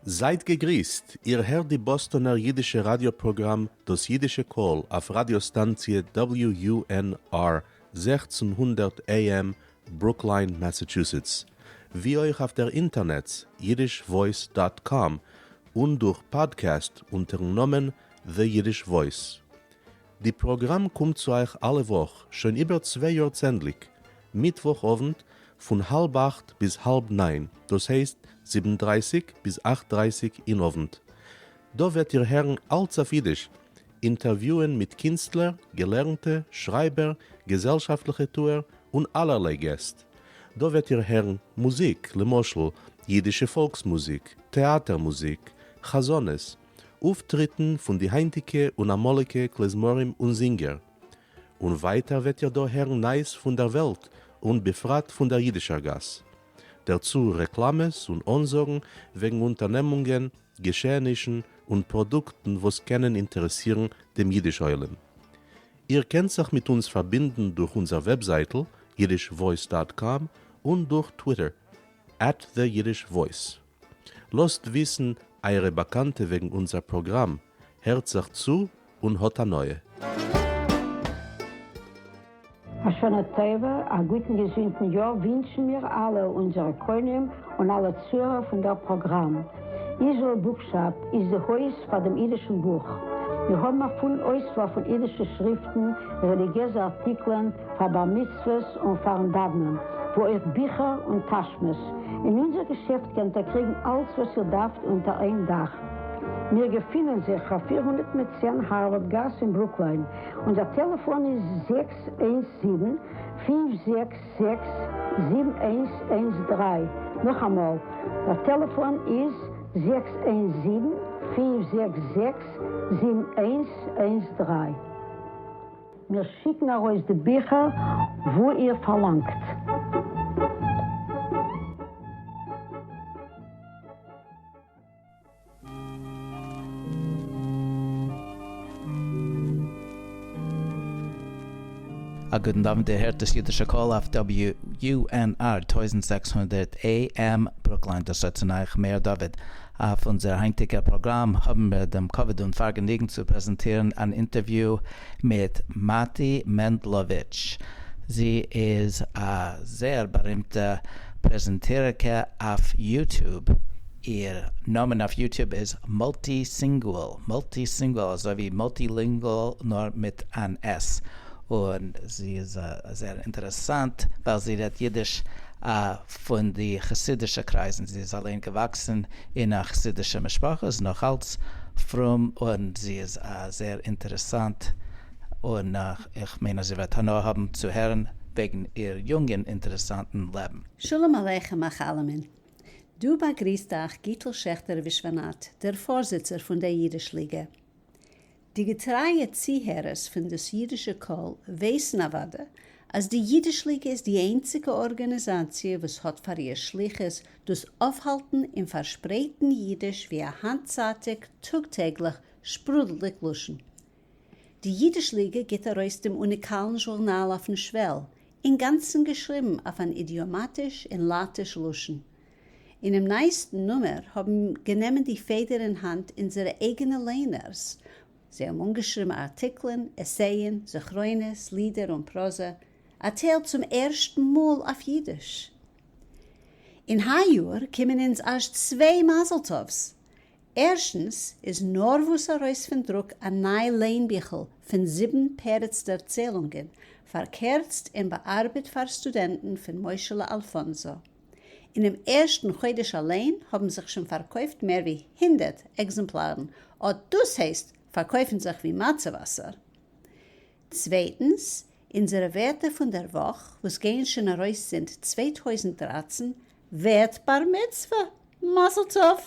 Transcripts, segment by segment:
זייט געגריסט, איר הערט די באסטאנער אידישע ראדיא פראגראם דאס אידישע קול אויף ראדיא סטאנציע WUNR 1600 AM ברוקליין מאסאטשוסעטס, ווי אויך אויף דער אינטערנעץ yiddishvoice dot com און דורך פאדקעסט אונטערן נאמען The Yiddish Voice. די פראגראם קומט צו אייך אלע וואך שוין איבער צוויי יאר צענדליג, מיטוואך אוונט פון האלב אכט ביז האלב ניין, דאס הייסט זיבן דרייסיג ביז אכט דרייסיג אין אוונט. דא וועט איר הערן אלץ אויף אידיש, אינטערוויוען מיט קינסטלער, געלערנטע, שרייבער, געזעלשאפטליכע טוער, און אלערליי געסט. דא וועט איר הערן מוזיק, למשל, אידישע פאלקס מוזיק, טעאטער מוזיק, חזנות, אויפטריטן פון די היינטיגע און אמאליגע כלי-זמרים און זינגער. און ווייטער וועט איר דא הערן נייעס פון דער וועלט און בפרט פון דער אידישער גאס. דערצו רעקלאמעס און אנזאגן וועגן אונטערנעמונגען, געשעענישן און פראדוקטן וואס קענען אינטערעסירן דעם אידיש עולם. איר קענט זיך מיט אונז פארבינדן דורך אונזער וועבזייטל yiddishvoice dot com און דורך טוויטער at the Yiddish Voice. לאזט וויסן אייערע באקאנטע וועגן אונזער פראגראם, הערט זיך צו און האט הנאה. א שנה טובה, א גוטן געזונטן יאר ווינטשן מיר אלע אונזערע קונים און אלע צוהערער פון דער פראגראם. Israel Bookshop איז די הויז פאר דעם אידישן בוך. מיר האבן א פולן אויסוואל פון אידישע שריפטן, רעליגיעזע ארטיקלען, פאר בר מצוות און פארן דאוונען, וואו אויך ביכער און טאשמעס. אין אונזער געשעפט קענט איר קריגן אלץ וואס איר דארפט אונטער איין דאך. מיר געפינען זיך אויף 410 הארווארד גאס אין ברוקליין. אונזער טעלעפאן איז 617 566 7113. נאכאמאל, דער טעלעפאן איז 617 566 7113. מיר שיקן ארויס די ביכער וואו איר פארלאנגט. א גוטן אוונט, איר הערט דאס אידישע קול אויף WUNR 1600 AM ברוקליין, דאס רעדט צו אייך מאיר דוד. אויף אונזער היינטיגער פראגראם האבן מיר דעם כבוד און פארגעניגן צו פרעזענטירן אן אינטערוויו מיט מאטי מענדלאוויטש. זי איז א זייער בארימטע פרעזענטירערקע אויף YouTube. איר נאמען אויף YouTube איז Multisingual, Multisingual אזוי ווי multilingual נאר מיט אן S, און זי איז זייער אינטערעסאנט ווייל זי רעדט אידיש פון די חסידישע קרייזן, זי איז אליין געוואקסן אין א חסידישע משפחה, איז נאך אלץ פרום, און זי איז זייער אינטערעסאנט, און איך מיין אז איר וועט הנאה האבן צו הערן וועגן איר יונגן אינטערעסאנטן לעבן. שלום עליכם אייך אלעמען. דא באגריסט אייך גיטל שעכטער ווישוואנאט, דער פארזיצער פון דער אידיש ליגע. די געטרייע צוהערערס פון דאס אידישע קול ווייסן אוודאי אז די אידיש ליגע איז די איינציגע ארגאניזאציע וואס האט פאר איר שליחות דאס אויפהאלטן און פארשפרייטן אידיש ווי א היינטצייטיג טאג-טעגליך שפרודלדיג לשון. די אידיש ליגע גיט ארויס דעם אוניקאלן זשורנאל אויפן שוועל, אינגאנצן געשריבן אויף אן אידיאמאטיש און לייטיש לשון. אינעם נייעסטן נומער האבן גענומען די פעדער אין האנט אונזערע אייגענע ליינערס, זיי האבן אנגעשריבן ארטיקלען, עסייען, זכרונות, לידער און פראזע, א טייל צום ערשטן מאל אויף אידיש. אין היי יאר קומען אונז אזש צוויי מזל טוב'ס, ערשטנס איז נארוואס ארויס פון דרוק א ניי ליינביכל פון זיבן פרץ דערציילונגען, פארקערצט און באארבעט פאר סטודענטן פון משה'לע אלפאנזא. אינעם ערשטן חודש אליין האבן זיך שוין פארקויפט מער ווי 100 עקזעמפלארן, אט דאס הייסט פארקויפן זיך ווי מצה וואסער. צווייטנס, אונזערע ווערטער פון דער וואך וואס גייען שוין ארויס זינט 2013 ווערט בר מצוה! מזל טוב!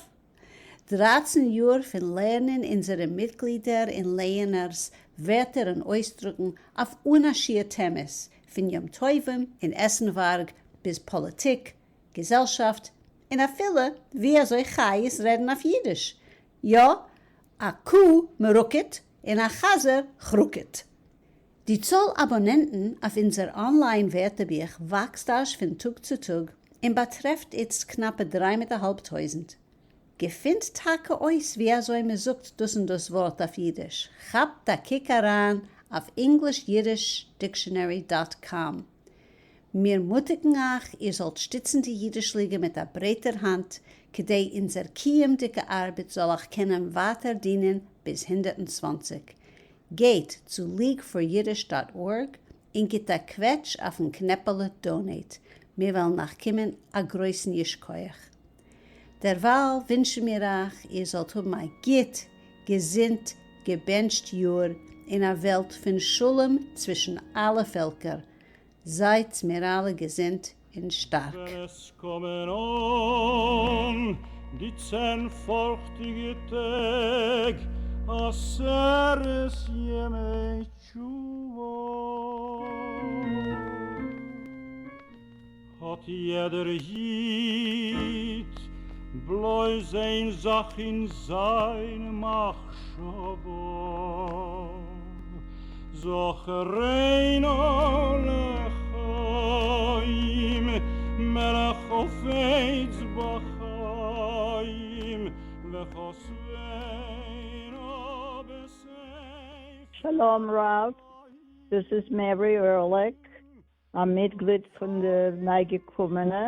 13 יאר פון לערנען אונזערע מיטגלידער און לייענערס ווערטער און אויסדרוקן אויף אן א שיעור טעמעס, פון יום טובים און עסנווארג ביז פאליטיק, געזעלשאפט, און אפילו ווי אזוי חיות רעדן אויף אידיש. יא, א קו מרוקעט און א חזר כראקעט. די צאל אבאנענטן אויף אונזער online ווערטערבוך וואקסט אזש פון טאג צו טאג און באטרעפט איצט קנאפע דריי מיט א האלב טויזנט. געפֿינט טאַקע אויס ווי אַזוי מע זאָגט דאָס און דאָס וואָרט אויף ייִדיש. כאַפּט אַ קוק אַרײַן אויף EnglishYiddishDictionary.com. מיר מוטיקן אײַך, איר זאָלט שטיצן די ייִדיש-ליגע מיט אַ ברייטער האַנט, כּדי אונדזער קיומדיקע אַרבעט זאָל אײַך קענען ווײַטער דינען ביז 120. גייט צו leagueforyiddish.org און גיט אַ קוועטש אויפֿן קנעפּעלע Donate. מיר וועלן אײַך קומען אַ גרויסן יישר־כּוח. דערווײַל ווינטשן מיר אײַך, איר זאָלט האָבן אַ גוט, געזונט, געבענטשט יאָר אין אַ וועלט פֿון שלום צווישן אַלע פֿעלקער. זײַט מיר אַלע געזונט און שטאַרק. ווען עס קומען אָן די 10 פֿאָרכטיקע טעג, 10 ימי תּשובֿה, האָט יעדער ייִד בלויז איין זאַך אין זײַן מחשבֿה: זכרנו לחיים, מלך חפֿץ בחיים, וכתבנו בספר שלום רבֿ, this is Mary Ehrlich, אַ מיטגליד פֿון די נײַ־געקומענע.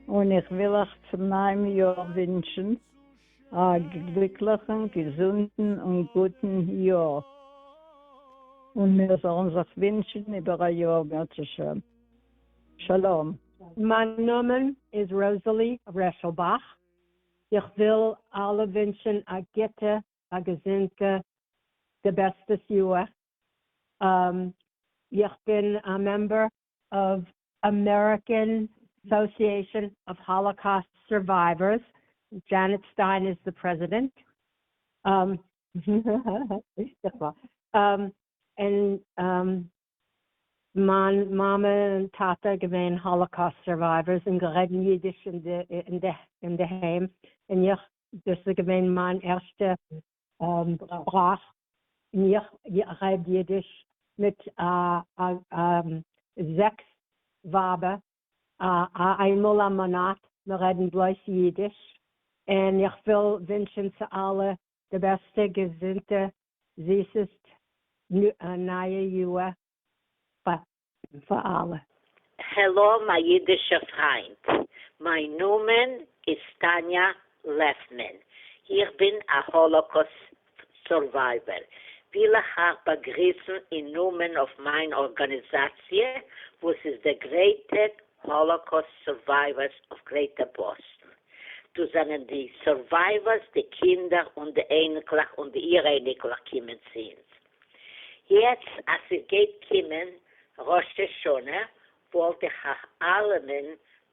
און איך וויל אײַך צום נײַעם יאָר ווינטשן אַ גליקלעכן, געזונטן און גוטן יאָר. און מיר זאָלן זיך ווינטשן איבער אַ יאָר, אם ירצה השם. שלום. מײַן נאָמען איז Rosalie Reschelbach. איך וויל אַלע ווינטשן אַ גוטע, אַ געזונטע, די בעסטע יאָר. איך בין a member of American Association of Holocaust Survivors. Janet Stein is the president. And מײַן מאַמע און טאַטע געווען Holocaust survivors און גערעדט ייִדיש אין דער היים. און איך, דאָס איז געווען מײַן ערשטע שפּראַך. און איך רעד ייִדיש מיט זעקס ווײַבער, איינמאָל אַ מאָנאַט. מיר רעדן בלויז ייִדיש. און איך וויל ווינטשן צו אַלע די בעסטע, געזונטע, זיסעסט נײַע יאָר פֿאַר אַלע. Hello, מײַן ייִדישער פֿרײַנד. מײַן נאָמען איז Tanya Leffman. איך בין אַ Holocaust survivor. וויל איך אײַך באַגריסן אין נאָמען אויף מײַן אָרגאַניזאַציע, וואָס איז the Greater Holocaust Survivors of Greater Boston. דאָס זענען די Survivors, די קינדער און די אייניקלעך און די אור־אייניקלעך קומען צו אונדז. יעצט, אַז עס גייט קומען ראש השנה, וואָלט איך אײַך אַלעמען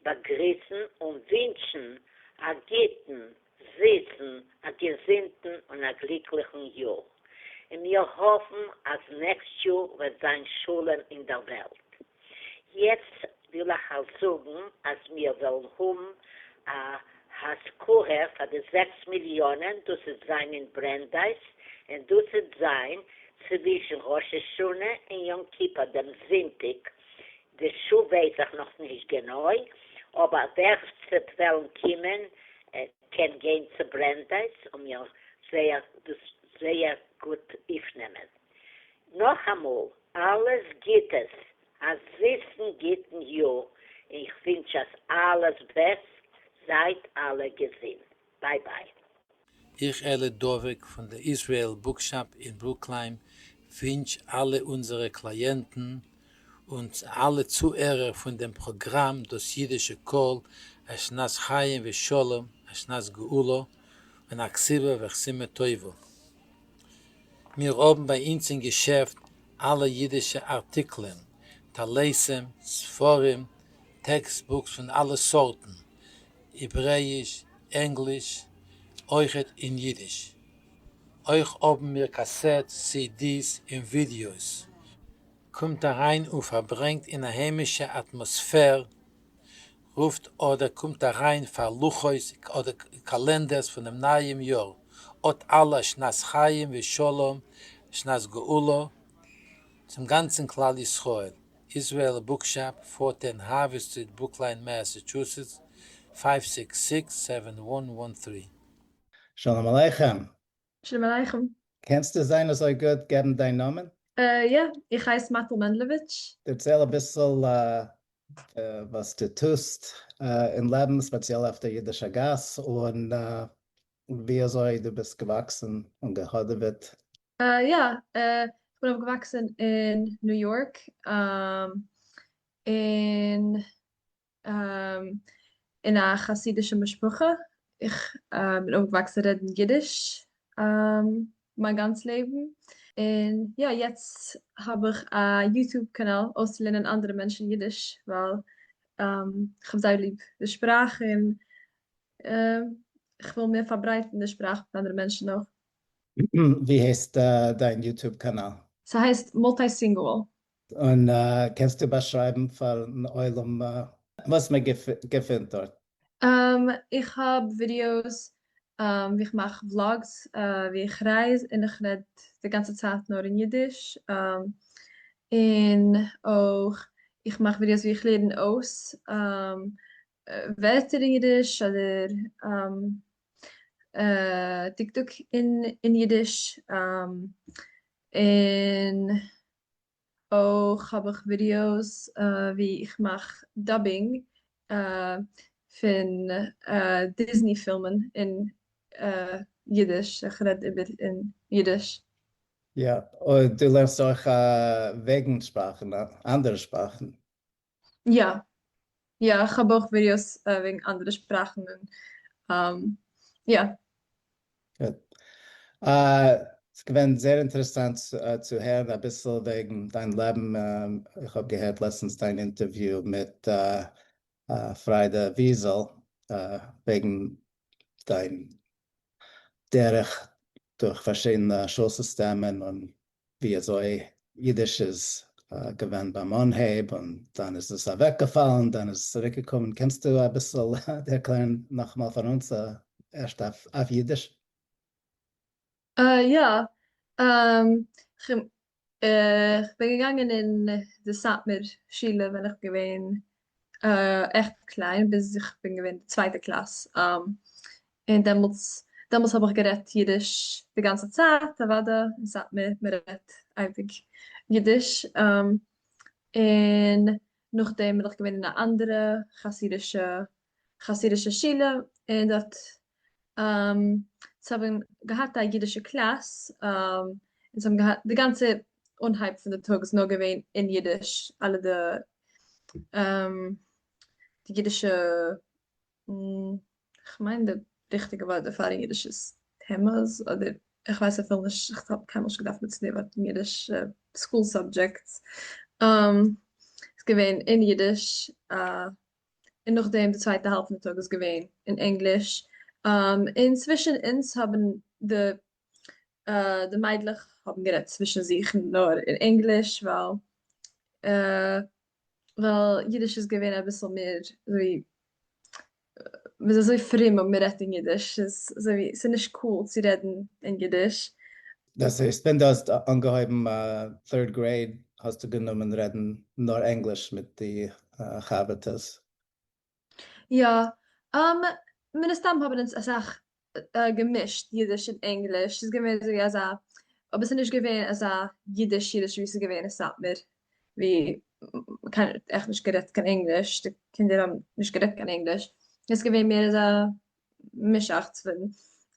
באַגריסן און ווינטשן אַ גוטן, זיסן, אַ געזונטן און אַ גליקלעכן יאָר. און מיר האָפֿן, אַז next יאָר וועט זײַן שלום אין דער וועלט. יעצט וויל איך אײַך זאָגן, אַז מיר וועלן האָבן אַ הזכּרה פֿאַר די 6 מיליאָן, דאָס וועט זײַן אין Brandeis, און דאָס וועט זײַן צווישן ראש השנה און יום כּיפּור, דעם זונטיק. די שעה ווייס איך נאָך נישט גענוי, אָבער ווער ס'וועט וועלן קומען, קען גיין צו Brandeis און מיר זייער, דאָס זייער גוט אויפֿנעמען. נאָך אַמאָל, אַלעס גוטס, אַ זיסן גוטן יאָר. איך ווינטש אַז אַלעס בעסט, זײַט אַלע געזונט. Bye bye. איך, Eli Dovik פֿון דער Israel Bookshop אין Brookline, ווינטש אַלע אונדזערע קליענטן און אַלע צוהערער פֿון דעם פּראָגראַם דאָס ייִדישע קול, אַ שנת חיים ושלום, אַ שנת גאולה און אַ כתיבה וחתימה טובֿה. מיר האָבן בײַ אונדז אין געשעפֿט אַלע ייִדישע אַרטיקלען, טליתים, ספֿרים, textbooks פֿון אַלע סאָרטן, העברעיִש, ענגליש, אויך אין ייִדיש. אויך האָבן מיר cassettes, CDs און ווידעאָס. קומט אַרײַן און פֿאַרברענגט אין אַ היימישע אַטמאָספֿער. רופֿט אָדער קומט אַרײַן פֿאַר לוחות אָדער calendars פֿון דעם נײַעם יאָר. אָט אַלע שנת חיים ושלום, שנת גאולה, צום גאַנצן כּלל ישראל. Israel Bookshop, 410 Harvard Street, Brookline, Massachusetts, 566-7113. שלום עליכם. שלום עליכם. קענסטו זיין אזוי גוט געבן דיין נאמען? יא, איך הייס מאטל מענדלעוויטש. דערצייל אביסל וואס דו טוסט אין לעבן, ספעציעל אויף דער אידישער גאס, און ווי אזוי דו ביסט געוואקסן און געהאדעוועט. יא, איך בין אויפגעוואקסן אין ניו יארק, אין אין א חסידישע משפחה, איך בין אויפגעוואקסן רעדן אידיש מיין גאנץ לעבן, און יא יעצט האב איך א YouTube קאנאל אויסצולערנען אנדערע מענטשן אידיש ווייל איך האב זייער ליב די שפראך און איך וויל מער פארברייטן די שפראך מיט אנדערע מענטשן אויך. ווי הייסט דיין YouTube קאנאל? ס'הייסט Multisingual. און קענסטו באשרייבן פארן עולם וואס מען געפינט דארט? איך האב ווידיאוס ווי איך מאך vlogs ווי איך רייז און איך רעד די גאנצע צייט נאר אין אידיש, און אויך איך מאך ווידיאוס ווי איך לערן אויס ווערטער אין אידיש אדער דקדוק אין אידיש, און אויך האב איך ווידיאוס ווי איך מאך dubbing פון Disney פילמען אין אידיש, איך רעד איבער אין אידיש. יא, און דו לערנסט אויך וועגן שפראכן, אנדערע שפראכן? יא, יא, איך האב אויך ווידיאוס וועגן אנדערע שפראכן און יא. גוט. ס'איז געווען זייער אינטערעסאנט צו הערן אביסל וועגן דיין לעבן, איך האב געהערט לעצטנס דיין אינטערוויו מיט פריידא וויזעל וועגן דיין דרך דורך פארשידענע שול סיסטעמען און ווי אזוי אידיש איז געווען ביים אנהייב און דאן איז עס אוועקגעפאלן דאן איז עס צוריקגעקומען, קענסטו אביסל ערקלערן נאכאמאל פאר אונז ערשט אויף אידיש? יא, איך בין געגאנגען אין די סאטמאר שולע ווען איך בין געווען עכט קליין ביז איך בין געווען די צווייטע קלאס, און דעמאלטס דעמאלטס האב איך גערעדט אידיש די גאנצע צייט, אוודאי אין סאטמאר מען רעדט אייביג אידיש, און נאכדעם בין איך געווען אין א אנדערע חסידישע חסידישע שולע און דארט זיי האבן געהאט א אידישע קלאס, און זיי האבן געהאט די גאנצע אנהייב פון די טאג איז נאר געווען אין אידיש, אלע די די אידישע, כ'מיין די ריכטיגע ווארט דערפאר אין אידיש איז טעמעס, אדער איך ווייס אפילו נישט, איך האב קיינמאל נישט געדארפט נוצן די ווארט אין אידיש, school subjects, איז געווען אין אידיש. און נאכדעם די צווייטע האלב פון די טאג איז געווען אין ענגליש, און צווישן אונז האבן די די מיידלעך האבן גערעדט צווישן זיך נאר אין ענגליש ווייל ווייל אידיש איז געווען אביסל מער אזוי מ'איז אזוי פרום אויב מ'רעדט אין אידיש, ס'איז אזוי ווי ס'איז נישט cool צו רעדן אין אידיש. דאס הייסט ווען דו האסט אנגעהויבן third grade האסטו גענומען רעדן נאר ענגליש מיט די חבר'טעס? יא, מן הסתם האבן אונז אסאך געמישט אידיש און ענגליש, ס'איז געווען אזוי ווי אזא, אבער ס'איז נישט געווען אזא אידיש אידיש ווי ס'איז געווען אין סאטמאר, ווי קיינער האט עכט נישט גערעדט קיין ענגליש, די קינדער האבן נישט גערעדט קיין ענגליש, עס איז געווען מער אזא מישאכץ פון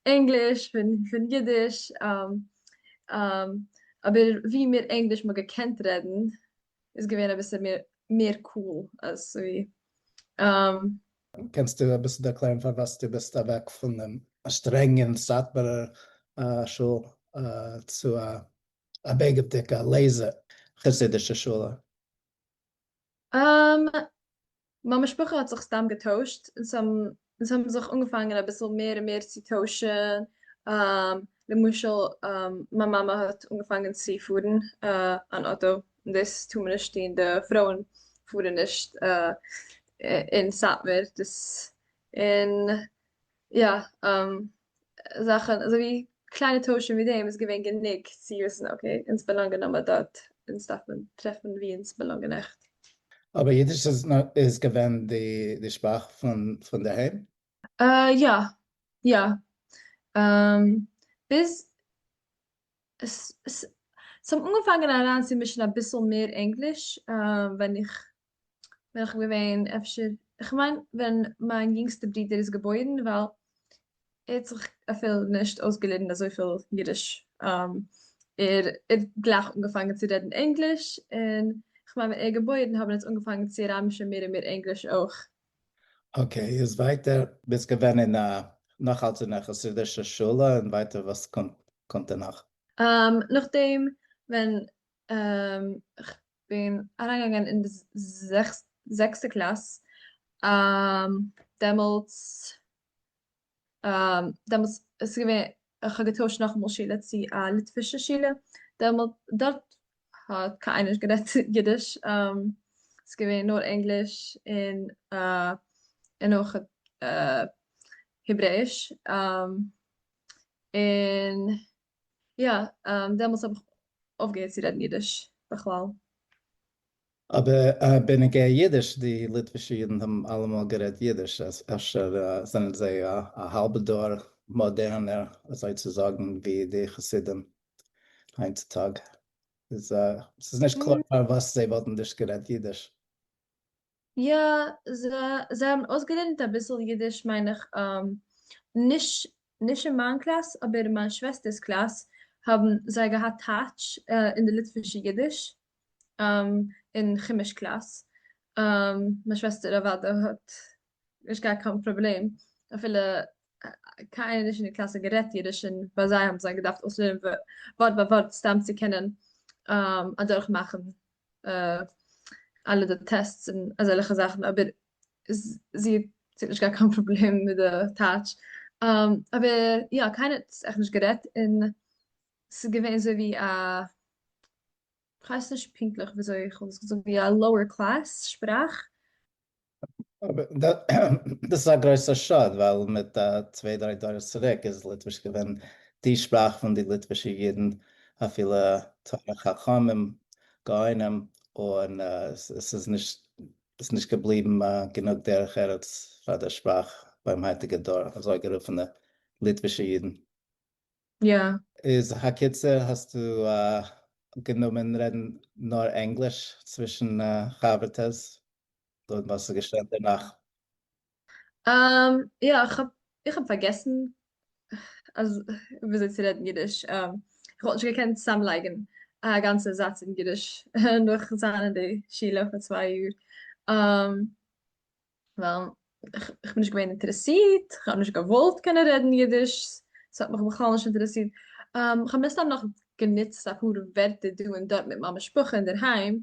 ענגליש פון פון אידיש, אבער ווי מער ענגליש מ'האט געקענט רעדן איז געווען אביסל מער מער cool אזוי. קענסטו אביסל ערקלערן פארוואס דו ביסט אוועק פון דעם שטרענגן סאטמארער שול צו א בייגעוודיגע לעזע חסידישע שולע? מיין משפחה האט זיך סתם געטוישט, אונז האבן אונז האבן זיך אנגעפאנגען אביסל מער און מער צו טוישן, למשל מיין מאמע האט אנגעפאנגען צו פארן אן אויטא, און דאס טאר מען נישט טון, די פרויען פארן נישט אין סאטמאר, דאס און יא זאכן אזוי ווי קליינע טוישן ווי דעם איז געווען גענוג צו וויסן okay אונז באלאנגען נאר דארט, אונז דארף מען טרעפן ווי אונז באלאנגען עכט. אבער אידיש איז געווען די שפראך פון דערהיים? יא יא. ביז עס האבן אנגעפאנגען אריינצומישן אביסל מער ענגליש ווען איך ווען איך בין געווען אפשר, איך מיין ווען מיין יונגסטע ברודער איז געבוירן ווייל ער האט זיך אפילו נישט אויסגעלערנט אזויפיל אידיש, ער האט גלייך אנגעפאנגען צו רעדן ענגליש, און איך מיין ווען ער איז געבוירן האבן אונז אנגעפאנגען צו אריינמישן מער און מער ענגליש אויך. Okay, איז ווייטער, ביסט געווען אין א, נאך אלץ אין א חסידישע שולע, און ווייטער וואס קומט דערנאך? נאכדעם ווען איך בין אריינגעגאנגען אין די זעקסטע קלאס, דעמאלטס דעמאלטס איז געווען, איך האב געטוישט נאכאמאל שולע צו א ליטווישע שולע, דעמאלט דארט האט קיין איינער נישט גערעדט אידיש, ס'איז געווען נאר ענגליש און און אויך העברעאיש, און יא, דעמאלטס האב איך אויפגעהערט צו רעדן אידיש בכלל. אבער בנוגע אידיש, די ליטווישע אידן האבן אלעמאל גערעדט אידיש, אפשר זענען זיי א האלבע דור מאדערנער אזוי צו זאגן ווי די חסידים היינט צו טאג, איז ס'איז נישט קלאר פארוואס זיי וואלטן נישט גערעדט אידיש. יא, זיי האבן אויסגעלערנט אביסל אידיש מיין איך, נישט נישט אין מיין קלאס אבער אין מיין שוועסטער'ס קלאס האבן זיי געהאט טייטש אין די ליטווישע אידיש אין חומש קלאס, מיין שוועסטער אוודאי האט נישט געהאט קיין פראבלעם אפילו קיינער נישט אין די קלאס האט גערעדט אידיש און ביי זיי האבן זיי געדארפט אויסלערנען ווארט ביי ווארט סתם צו קענען אדורכמאכן אלע די tests און אזעלכע זאכן אבער זי האט נישט געהאט קיין פראבלעם מיט די טייטש אבער יא קיינער האט עכט נישט גערעדט און ס'איז געווען אזוי ווי א כ'ווייס נישט פונקטליך וויאזוי איך וואלט עס געזאגט ווי א lower class שפראך. אבער דאס איז א גרויסע שאד ווייל מיט צוויי דריי דורות צוריק איז ליטוויש געווען די שפראך פון די ליטווישע אידן אפילו תורה חכמים גאונים און עס איז נישט עס נישט געבליבן גענוג דרך ארץ פאר דער שפראך ביים היינטיגע דור אזוי גערופענע ליטווישע אידן. יא. איז הקיצור האסטו גענומען רעדן נאר ענגליש צווישן חבר'טעס? און וואס איז געשען דערנאך? יא, איך האב איך האב פארגעסן אז וויאזוי צו רעדן אידיש, איך וואלט נישט געקענט צוזאמלייגן א גאנצע זאץ אין אידיש נאך זיין אין די שולע פאר צוויי יאר. ווייל איך בין נישט געווען אינטערעסירט, איך האב נישט געוואלט קענען רעדן אידיש, ס'האט מיך בכלל נישט אינטערעסירט, איך האב מסתם נאך גענוצט אפאר ווערטער דא און דארט מיט מיין משפחה אינדערהיים,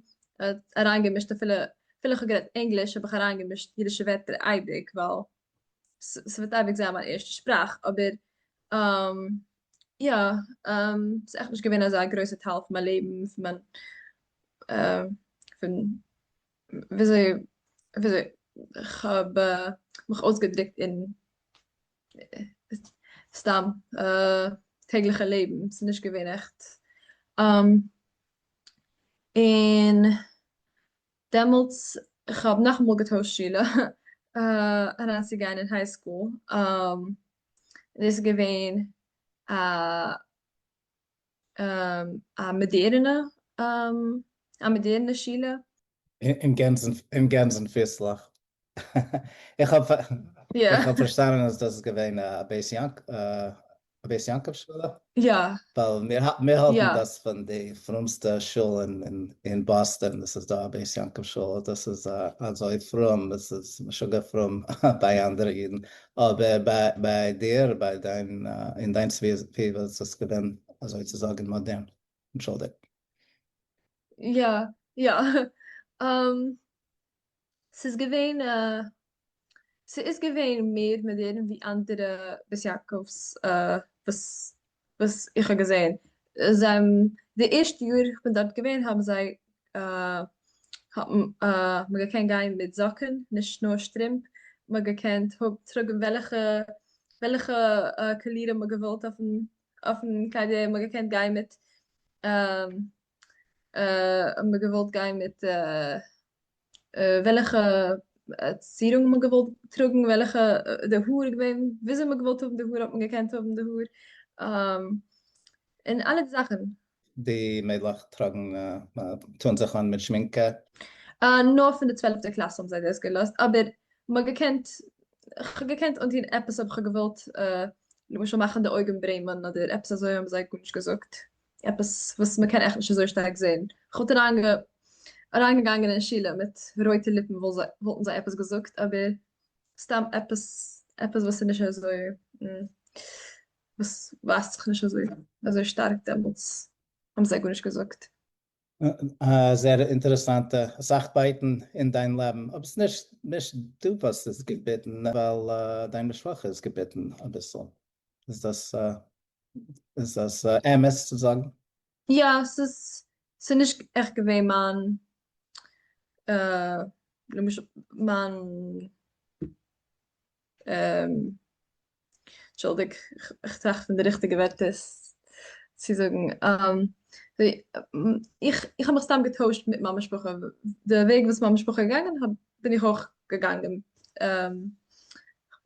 אריינגעמישט אפילו אפילו איך האב גערעדט ענגליש האב איך אריינגעמישט אידישע ווערטער אייביג ווייל ס'וועט אייביג זיין מיין ערשטע שפראך, אבער יא, ס'איז עכט נישט געווען אזא גרויסע טייל פון מיין לעבן, פון מיין פון וויאזוי וויאזוי כ'האב מיך אויסגעדרוקט אין סתם טעגליכע לעבן, ס'איז נישט געווען עכט. און דעמאלטס, כ'האב נאכאמאל געטוישט שולע אריינצוגיין אין high school, און דאס איז געווען א א מאדערנע א מאדערנע שולע. אין גענזן אין גענזן פיסלעך. איך האב איך האב פארשטאנען אז דאס איז געווען א בית יעקב א בית יעקב שולע. יא. ווייל מיר מיר האלטן דאס פון די פרומסטע שולן אין באסטאן, עס איז דא א בית יעקב שול, דאס איז אזוי פרום, עס איז משוגע פרום ביי אנדערע אידן, אבער ביי דיר, ביי דיין, אין דיין סביבה איז עס געווען אזוי צו זאגן מאדערן. אנטשולדיגט. יא, יא. ס'איז געווען, ס'איז געווען מער מאדערן ווי אנדערע בית יעקב'ס וואס וואס איך האב געזען. זיי האבן, די ערשטע יאר איך בין דארט געווען האבן זיי האט מען געקענט גיין מיט זאקן נישט נאר שטרימפ, מען האט געקענט טראגן וועלכע וועלכע קאליר מען האט געוואלט אויפן אויפן קליידער, מען האט געקענט גיין מיט מען האט געוואלט גיין מיט וועלכע. צירונג מ'האט געוואלט טראגן, וועלכע די האר איז געווען, וויאזוי מ'האט געוואלט האבן די האר האט מען געקענט האבן די האר, און אלע די זאכן. די מיידלעך טראגן, טוען זיך אן מיט שמינקע? נאר פון די צוועלפטע קלאס האבן זיי דאס געלאזט, אבער מ'האט געקענט, כ'האב געקענט אנטון עפעס אויב כ'האב געוואלט, למשל מאכן די אויגן ברעמען אדער עפעס אזוי האבן זיי גארנישט געזאגט, עפעס וואס מ'קען עכט נישט אזוי שטארק זען, כ'וואלט אריינגעגאנגען אין שולע מיט רויטע ליפן וואלטן זיי עפעס געזאגט, אבער סתם עפעס עפעס וואס איז נישט אזוי וואס ווייזט זיך נישט אזוי אזוי שטארק דעמאלטס האבן זיי גארנישט געזאגט. זייער אינטערעסאנטע אסאך בייטן אין דיין לעבן, אבער ס'איז נישט נישט דו וואס איז געביטן ווייל דיין משפחה איז געביטן אביסל, איז דאס איז דאס אמת צו זאגן? יא, ס'איז ס'איז נישט עכט געווען מיין למשל מיין אנטשולדיג, איך טראכט פון די ריכטיגע ווערטער צו זאגן. איך איך האב מיך סתם געטוישט מיט מיין משפחה, די וועג וואס מיין משפחה איז געגאנגען בין איך אויך געגאנגען.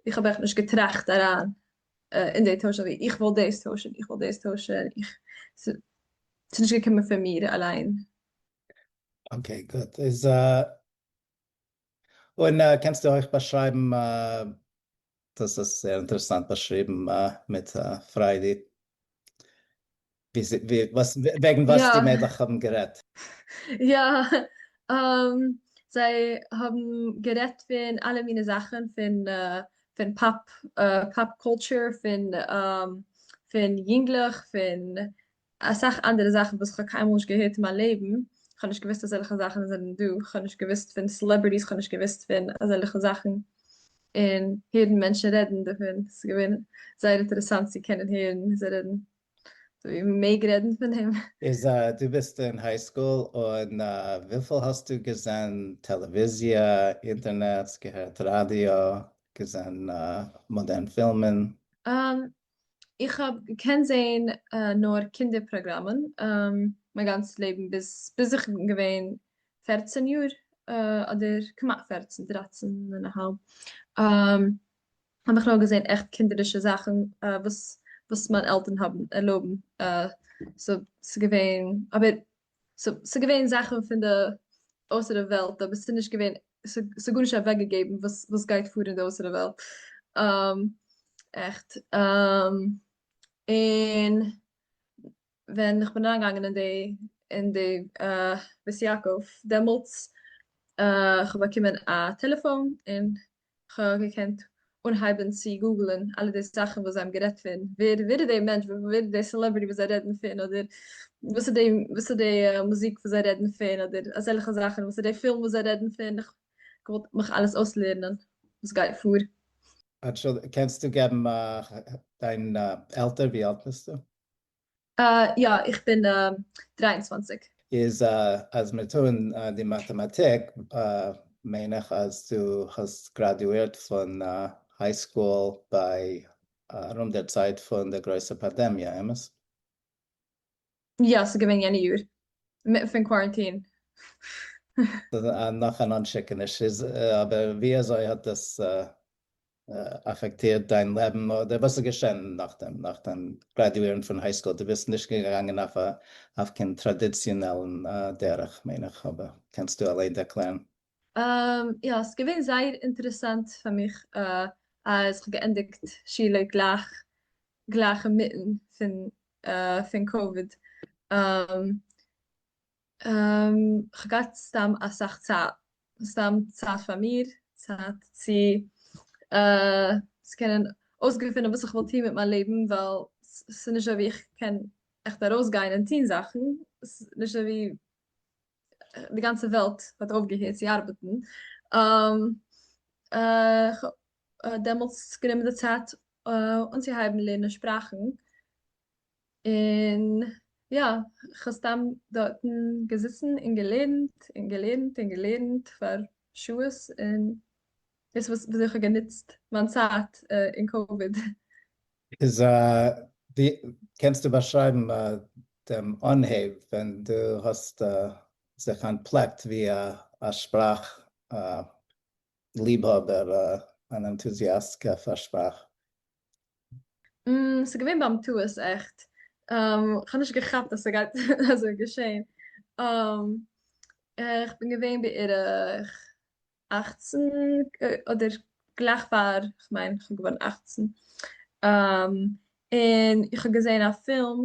איך האב עכט נישט געטראכט אריין אין די טויש אזוי איך וויל דאס טוישן, איך וויל דאס טוישן, איך, ס'איז נישט געקומען פון מיר אליין. Okay, גוט. איז און קענסטו אויך באשרייבן, דאס איז זייער אינטערעסאנט באשריבן מיט פריידי, וועגן וואס די מיידלעך האבן גערעדט. יא, זיי האבן גערעדט פון אלע מיני זאכן, פון פון pop pop culture, פון פון יונגלעך, פון אסאך אנדערע זאכן וואס כ'האב קיינמאל נישט געהערט אין מיין לעבן, כ'האב נישט געוואוסט אזעלכע זאכן זענען דא, כ'האב נישט געוואוסט פון celebrities, כ'האב נישט געוואוסט פון אזעלכע זאכן, און הערן מענטשן רעדן דערפון, ס'איז געווען זייער אינטערעסאנט צו קענען הערן זיי רעדן, אזוי ווי מ'מעג רעדן פון דעם. איז דו ביסט אין high school און וויפיל האסטו געזען טעלעוויזיע, אינטערנעט, געהערט ראדיא, געזען מאדערן פילמען? איך האב געקענט זעהן נאר קינדער פראגראמען מיין גאנץ לעבן ביז ביז איך בין געווען 14 יאר אדער כמעט 14, דרייצן און א האלב, האב איך נאר געזעהן עכט קינדערישע זאכן וואס וואס מיין עלטערן האבן ערלויבן, so ס'איז געווען אבער ס'איז געווען זאכן פון די אויסערע וועלט אבער ס'איז נישט געווען ס'איז גארנישט אוועקגעגעבן וואס וואס גייט פאר אין די אויסערע וועלט עכט. און ווען איך בין אריינגעגאנגען אין די אין די בית יעקב דעמאלטס איך האב באקומען א טעלעפאן און כ'האב געקענט אנהייבן צו גוגל'ן אלע די זאכן וואס זיי האבן גערעדט פון, ווער ווער איז די מענטש, ווער איז די celebrity וואס זיי רעדן פון, אדער וואס איז די וואס איז די מוזיק וואס זיי רעדן פון, אדער אזעלכע זאכן, וואס איז די פילם וואס זיי רעדן פון, איך געוואלט מיך אלעס אויסלערנען וואס גייט פאר. אנטשולדיגט, קענסטו געבן דיין עלטער, ווי אלט ביסטו? יא, איך בין 23. איז אז מיר טוען די מאטעמאטיק, מיין איך אז דו האסט גראדואירט פון high school ביי ארום דער צייט פון דער גרויסער פאנדעמיע, אמת? יא, ס'איז געווען יענע יאר, אינמיטן פון קוואראנטין. נאך אן אנשיקעניש איז, אבער ווי אזוי האט דאס אפעקטירט דיין לעבן אדער וואס איז געשען נאכדעם, נאך דיין גראדואירן פון high school? דו ביסט נישט געגאנגען אויף א אויף קיין טראדיציאנעלן דרך מיין איך, אבער קענסטו אליין ערקלערן? יא, ס'איז געווען זייער אינטערעסאנט פאר מיך אז כ'האב געענדיגט שולע גלייך גלייך אינמיטן פון פון קאוויד. כ'האב געהאט סתם אסאך צייט, סתם צייט פאר מיר, צייט צו צו קענען אויסגעפינען וואס איך וויל טון מיט מיין לעבן, ווייל ס'איז נישט אזוי ווי איך קען עכט ארויסגיין און טון זאכן, ס'איז נישט אזוי ווי די גאנצע וועלט האט אויפגעהערט צו ארבעטן. כ'האב דעמאלטס גענומען די צייט אנצוהייבן לערנען שפראכן, און יא, כ'האב סתם דארטן געזיצן און געלערנט און געלערנט און געלערנט פאר שעות, און דאס וואס וויאזוי איך האב גענוצט מיין צייט אין קאוויד. איז ווי קענסטו באשרייבן דעם אנהייב ווען דו האסט זיך אנטפלעקט ווי א שפראך? ליבהאבער, אן ענטוזיאסטקע פאר שפראך? ס'איז געווען ביים טעות עכט, כ'האב נישט געכאפט אז ס'גייט אזוי געשען, איך בין געווען בערך 18 אדער גלייך פאר, כ'מיין כ'בין געווארן 18, און איך האב געזען א פילם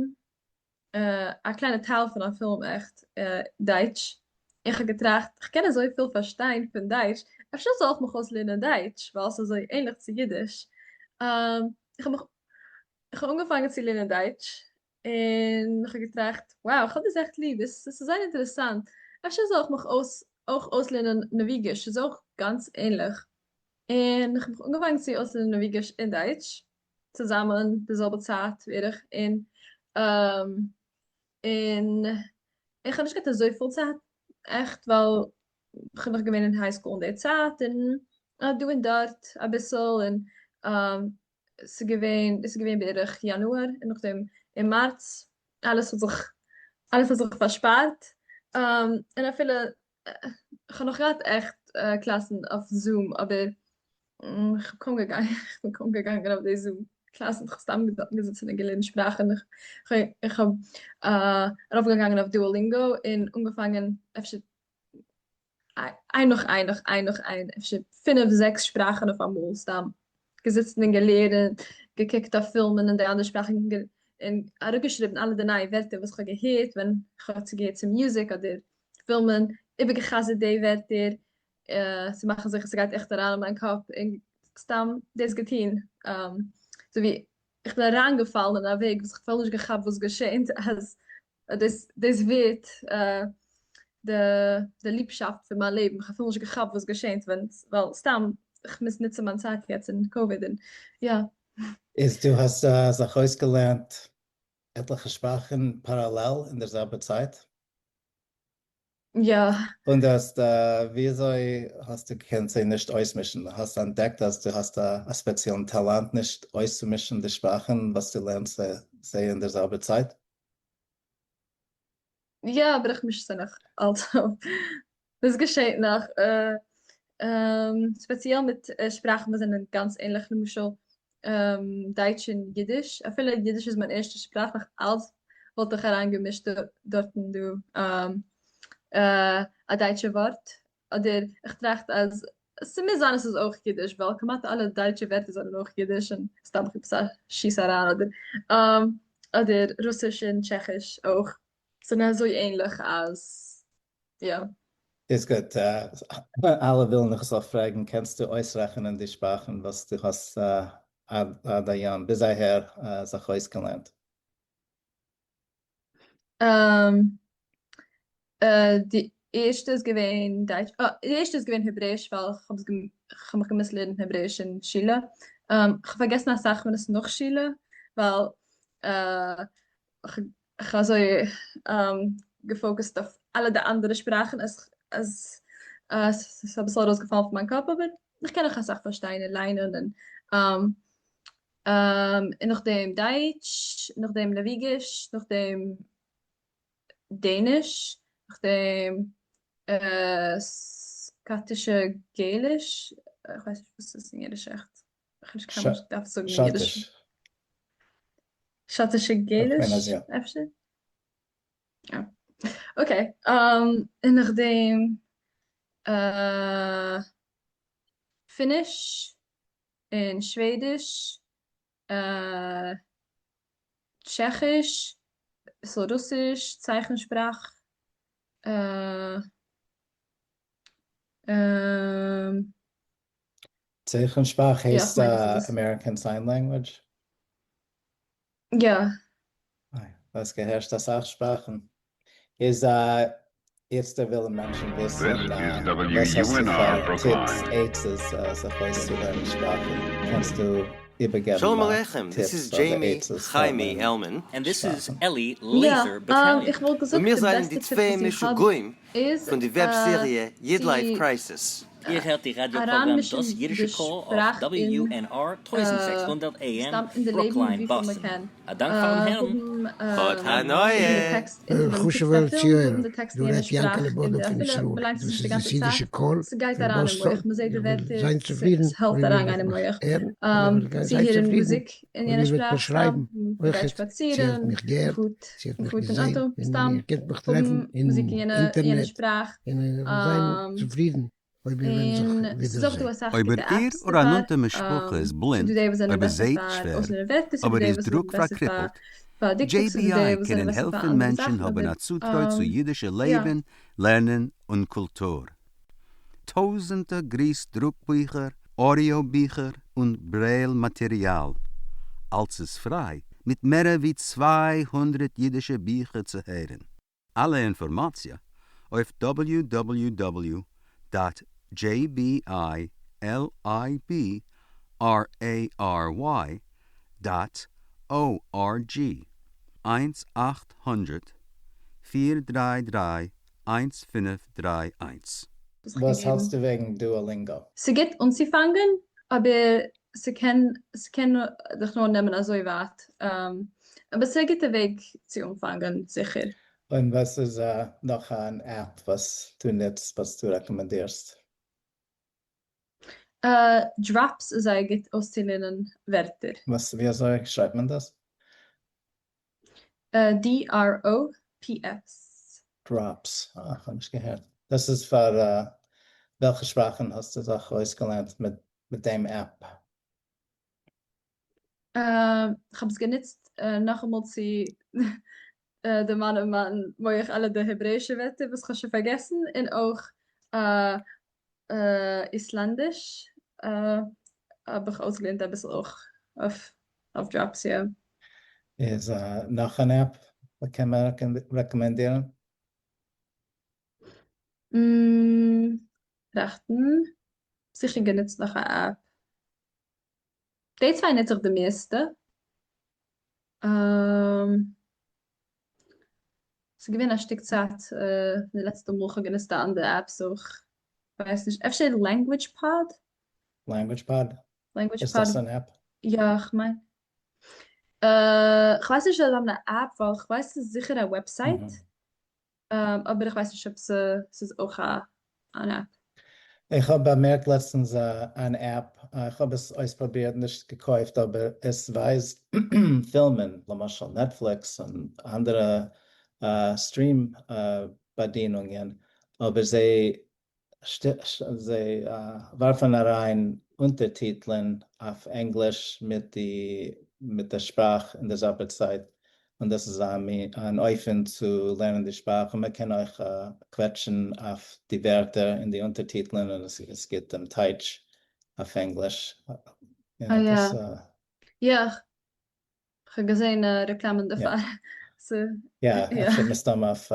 א קליינע טייל פון א פילם עכט דייטש, איך האב געטראכט איך קען אזויפיל פארשטיין פון דייטש, אפשר זאל איך מיך אויסלערנען דייטש ווייל ס'איז אזוי ענליך צו אידיש, איך האב מיך איך האב אנגעפאנגען צו לערנען דייטש, און איך האב געטראכט wow איך האב דאס עכט ליב, עס איז זייער אינטערעסאנט, אפשר זאל איך מיך אויס אויך אויסלערנען נארוויגיש, ס'איז אויך גאנץ ענליך, און איך האב מיך אנגעפאנגען צו אויסלערנען נארוויגיש און דייטש, צוזאמען די זעלבע צייט בערך און און איך האב נישט געהאט אזויפיל צייט עכט ווייל כ'בין נאך געווען אין high school אין די צייט און דא און דארט אביסל און ס'געווען עס איז געווען בערך יאנואר און נאכדעם אין מארץ אלעס האט זיך אלעס האט זיך פארשפארט און אפילו כ'האב נאך געהאט עכט קלאסן אויף Zoom אבער איך האב קוים געגאנגען, איך בין קוים געגאנגען אויף די Zoom קלאסן, איך האב סתם געזיצן און געלערנט שפראכן, איך האב ארויפגעגאנגען אויף Duolingo און אנגעפאנגען אפשר איין נאך איין נאך איין נאך איין, אפשר פינף זעקס שפראכן אויף אמאל, סתם געזיצן און געלערנט, געקוקט אויף פילמען אין די אנדערע שפראכן און אראפגעשריבן אלע די נייע ווערטער וואס איך האב געהערט ווען איך האב צוגעהערט צו מוזיק אדער פילמען, איבערגע'חזר'ט די ווערטער צו מאכן זיכער ס'גייט עכט אריין אין מיין קאפ און סתם דאס געטון, אזוי ווי איך בין אריינגעפאלן אין א וועג וואס איך האב נישט געכאפט וואס געשענט אז דאס דאס ווערט די די ליבשאפט פון מיין לעבן, איך האב אפילו נישט געכאפט וואס געשענט ווען ווייל סתם איך מוז נוצן מיין צייט יעצט אין COVID און יא. איז דו האסט זיך אויסגעלערנט עטליכע שפראכן פאראלעל אין דער זעלבער צייט? יא. און דו האסט, וויאזוי האסטו געקענט זיי נישט אויסמישן? האסט אנטדעקט אז דו האסט א ספעציעלן טאלאנט נישט אויסצומישן די שפראכן וואס דו לערנסט זיי אין דער זעלבער צייט? יא, אבער איך מיש זיי נאך אלץ אויף. דאס געשעט נאך, ספעציעל מיט שפראכן וואס זענען גאנץ ענליך, למשל דייטש און אידיש, אפילו אידיש איז מיין ערשטע שפראך, נאך אלץ וואלט איך אריינגעמישט דארטן דא א דייטשע ווארט, אדער איך טראכט אז ס'מוז זיין אז ס'איז אויך אידיש, ווייל כמעט אלע דייטשע ווערטער זענען אויך אידיש, און סתם איך עפעס א שיס אריין, אדער אדער רוסיש און טשעכיש אויך זענען אזוי ענליך אז יא. איז גוט, אלע ווילן איך זאל פרעגן, קענסטו אויסרעכענען די שפראכן וואס דו האסט עד היום, ביז אהער, זיך אויסגעלערנט? די ערשטע איז געווען דייטש, די ערשטע איז געווען העברעיש ווייל איך האב מיך געמוזט לערנען העברעיש אין שולע, איך האב פארגעסן אסאך פון עס נאך שולע ווייל איך האב אזוי געפאוקעסט אויף אלע די אנדערע שפראכן אז אז ס'איז אביסל ארויסגעפאלן פון מיין קאפ אבער איך קען נאך אסאך פארשטיין און ליינען און און נאכדעם דייטש, נאכדעם נארוויגיש, נאכדעם דעניש, נאכדעם סקאטישע געליש, איך ווייס נישט וואס ס'איז אין אידיש עכט, איך האב נישט קיינמאל נישט געדארפט זאגן אין אידיש. שאטישע געליש אפשר? יא. okay, און נאכדעם פיניש און שוועדיש, טשעכיש, אביסל רוסיש, צייכן שפראך, צייכן שפראך הייסט American Sign Language? יא. האסט געהערשט אסאך שפראכן. איז איצטער ווילן מענטשן וויסן וואס האסטו פאר טיפס, עצות זיך אויסצולערנען שפראכן, קענסטו איבערגעבן שלום עליכם, this טיפס is אדער Jamie עצות פאר חיימי לערנען Elman. And this is שפראכן? Eli יא, Laser Battalion. איך וואלט און געזאגט מיר די זענען די בעסטע טיפ צוויי וואס איך האב משוגעים איז פון די web סעריע צו YidLife Crisis. איר הערט די ראַדיאָ-פּראָגראַם אריינמישן דאָס די ייִדישע קול אויף שפראך אין WUNR 1600 AM, סתם אין די לעבן ברוקליין, וויפיל באָסטאָן. מ'קען. אַ דאַנק פֿאַרן הערן. האט האבן די הנאה! טעקסט אונטער דעם חשובער פילם, צוהערער, האבן די טעקסט דא אין יענע רעדט שפראך, יענקעלע און באדא פון אפילו ישראל, מ'ליינט עס דאס נישט די איז דאס גאנצע אידישע צייט, קול ס'גייט פון אריין אין באסטאן, מח, מ'זעט די איך וועל ווערטער, זיין צופרידן ס'העלפט אויב איר אריינגיין וועט אין מיך מח. הערן, און איך וועל זיין צוהערן צופרידן מוזיק אין אויב יענע איר וועט מיר שפראך סתם, שרייבן מ'גייט אויכעט, צי איר האט שפאצירן, מיך געהערט, מ'פארט צי איר האט מיך מ'פארט אין געזען, אויטא, און סתם איר קענט מיך טרעפן האבן אין מוזיק אין יענע אין יענע אינטערנעט, שפראך. און איך וועל זיין צופרידן אויב איר וועט זיך און ס'איז אויך ווידערזען. דא אסאך אויב גוטע איר apps אדער א דערפאר, נאנטע משפחה איז ס'איז דא בלינד, די וואס זענען אויב איר בעסער זעהט פאר שווער, אויסלערנען ווערטער, ס'איז דא אבער די איז וואס זענען דרוק בעסער פאר פארקריפלט, פאר דיקדוק, ס'איז דא די JBI וואס זענען קענען בעסער פאר העלפן אנדערע מענטשן זאכן, האבן אבער א צוטרוי צו אידישע יא. לעבן, לערנען און קולטור. טויזנטער גריס דרוק-ביכער, אודיאו-ביכער און ברעיל מאטעריאל. אלץ איז פריי, מיט מערער ווי 200 אידישע ביכער צו הערן. אלע אינפארמאציע אויף www dot jbilibrary dot org, 1 800 433 1531. זיך וואס געגעבן. האלטסטו וועגן Duolingo? ס'גוט אנצופאנגען, אבער ס'קען ס'קען דיך נאר נעמען אזוי ווייט. אבער ס'איז א גוטע וועג צו אנפאנגען, זיכער. און וואס איז נאך אן app וואס דו נוצט וואס דו רעקאמענדירסט? Drops איז זייער גוט אויסצולערנען ווערטער. וואס ווי אזוי שרייבט מען דאס? D-R-O-P-S. Drops, אה, כ'האב נישט געהערט. דאס איז פאר וועלכע שפראכן האסטו זיך אויסגעלערנט מיט מיט דעם app? כ'האב עס גענוצט נאכאמאל צו דערמאנען מיין מח אלע די העברעאישע ווערטער וואס כ'האב שוין פארגעסן, און אויך איסלאנדיש האב איך אויסגעלערנט אביסל אויך אויף Drops, יא. איז נאך אן app וואס קען מען רעקאמענדירן? טראכטן, זיכער גענוצט נאך א app. די צוויי נוץ איך די מערסטע. ס'איז געווען א שטיק צייט פון די לעצטע מאל כ'האב גענוצט א אנדערע app so כ'ווייס נישט, אפשר Language Pod? Language Pod? Language איז Pod דאס אן app? יא כ'מיין. כ'ווייס נישט אויב זיי האבן א app ווייל כ'ווייס ס'איז זיכער א website. אבער איך ווייס נישט אויב ס'איז אויך אן app. איך האב באמערקט לעצטנס אן app, איך האב עס אויספרובירט, נישט געקויפט, אבער עס ווייזט פילמען, למשל Netflix און אנדערע stream באדינונגען, אבער זיי זיי ווארפן אריין אונטערטיטלען אויף ענגליש מיט די מיט די שפראך אין די זעלבע צייט, און דאס איז אן אופן צו לערנען די שפראך, און מען קען אויך קוועטשן אויף די ווערטער אין די אונטערטיטלען און עס גיבט דעם טייטש אויף ענגליש. אה יא. יא, כ'האב געזען רעקלאמען דערפאר. יא, אפשר מסתמא אויף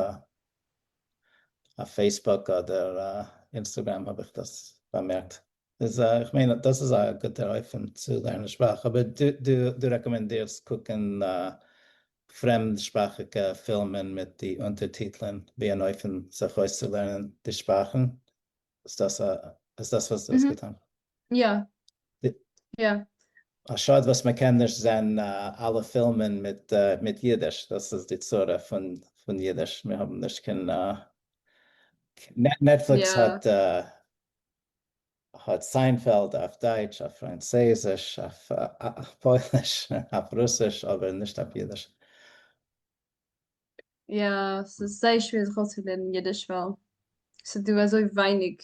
Facebook אדער Instagram האב איך דאס באמערקט. איז איך מיין דאס איז א גוטער אופן צו לערנען שפראך, אבער דו רעקאמענדירסט קוקן פרעמד-שפראכיגע פילמען מיט די אונטערטיטלען ווי אן אופן זיך אויסצולערנען די שפראכן? איז דאס איז דאס וואס דו האסט געטאן? יא. יא. א שאד וואס מען קען נישט זען אלע פילמען מיט מיט אידיש, דאס איז די צרה פון פון אידיש, מיר האבן נישט קיין Netflix האט האט Seinfeld אויף דייטש, אויף פראנצויזיש, אויף פויליש, אויף רוסיש, אבער נישט אויף אידיש. יא, ס'איז זייער שווער זיך אויסצולערנען אידיש ווייל ס'איז דא אזוי ווייניג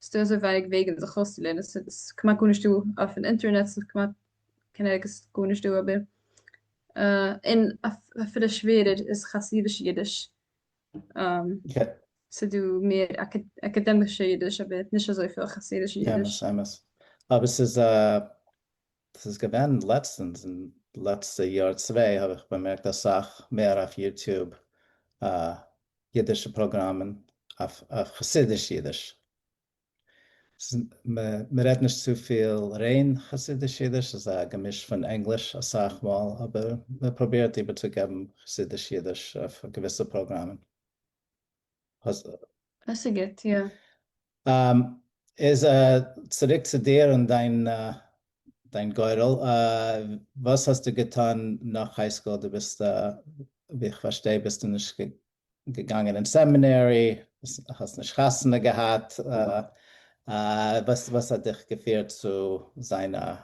ס'איז דא אזוי ווייניג וועגן זיך אויסצולערנען, ס'איז כמעט גארנישט דא אויפן אינטערנעט, ס'איז כמעט קיין ערגעץ גארנישט דא אבער און אפילו שווערער איז חסידישע אידיש, ס'איז דא מער אקאדעמישע אידיש אבער נישט אזויפיל חסידישע אידיש. אמת אמת, אבער ס'איז ס'איז געווען לעצטנס, אין לעצטע יאר צוויי האב איך באמערקט אסאך מער אויף YouTube אידישע פראגראמען אויף חסידיש אידיש. מ'רעדט נישט צופיל ריין חסידיש אידיש, ס'איז א געמיש פון ענגליש אסאך מאל, אבער מ'פרובירט איבערצוגעבן חסידיש אידיש אויף געוויסע פראגראמען. דאס איז גוט, יא. איז צוריק צו דיר און דיין דיין גורל, וואס האסטו געטון נאך high school? דו ביסט, ווי איך פארשטיי ביסטו נישט געגאנגען אין seminary, האסט נישט חתונה געהאט, וואס האט דיך געפירט צו זיין א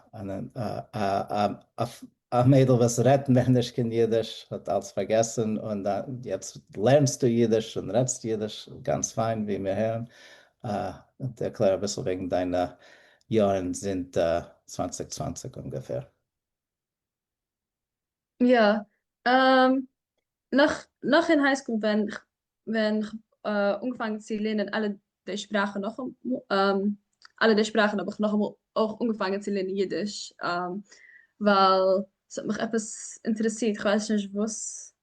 מיידל וואס רעדט מער נישט קיין אידיש, האט אלץ פארגעסן, און יעצט לערנסטו אידיש און רעדסט אידיש גאנץ פיין ווי מיר הערן. ערקלער אביסל וועגן דיינע יארן זינט 2020 אומגעפער. יא, נאך נאך אין high school ווען ווען כ'האב אנגעפאנגען צו לערנען אלע די שפראכן נאכאמאל, אלע די שפראכן האב איך נאכאמאל אויך אנגעפאנגען צו לערנען אידיש, ווייל ס'האט מיך עפעס אינטערעסירט, כ'ווייס נישט וואס,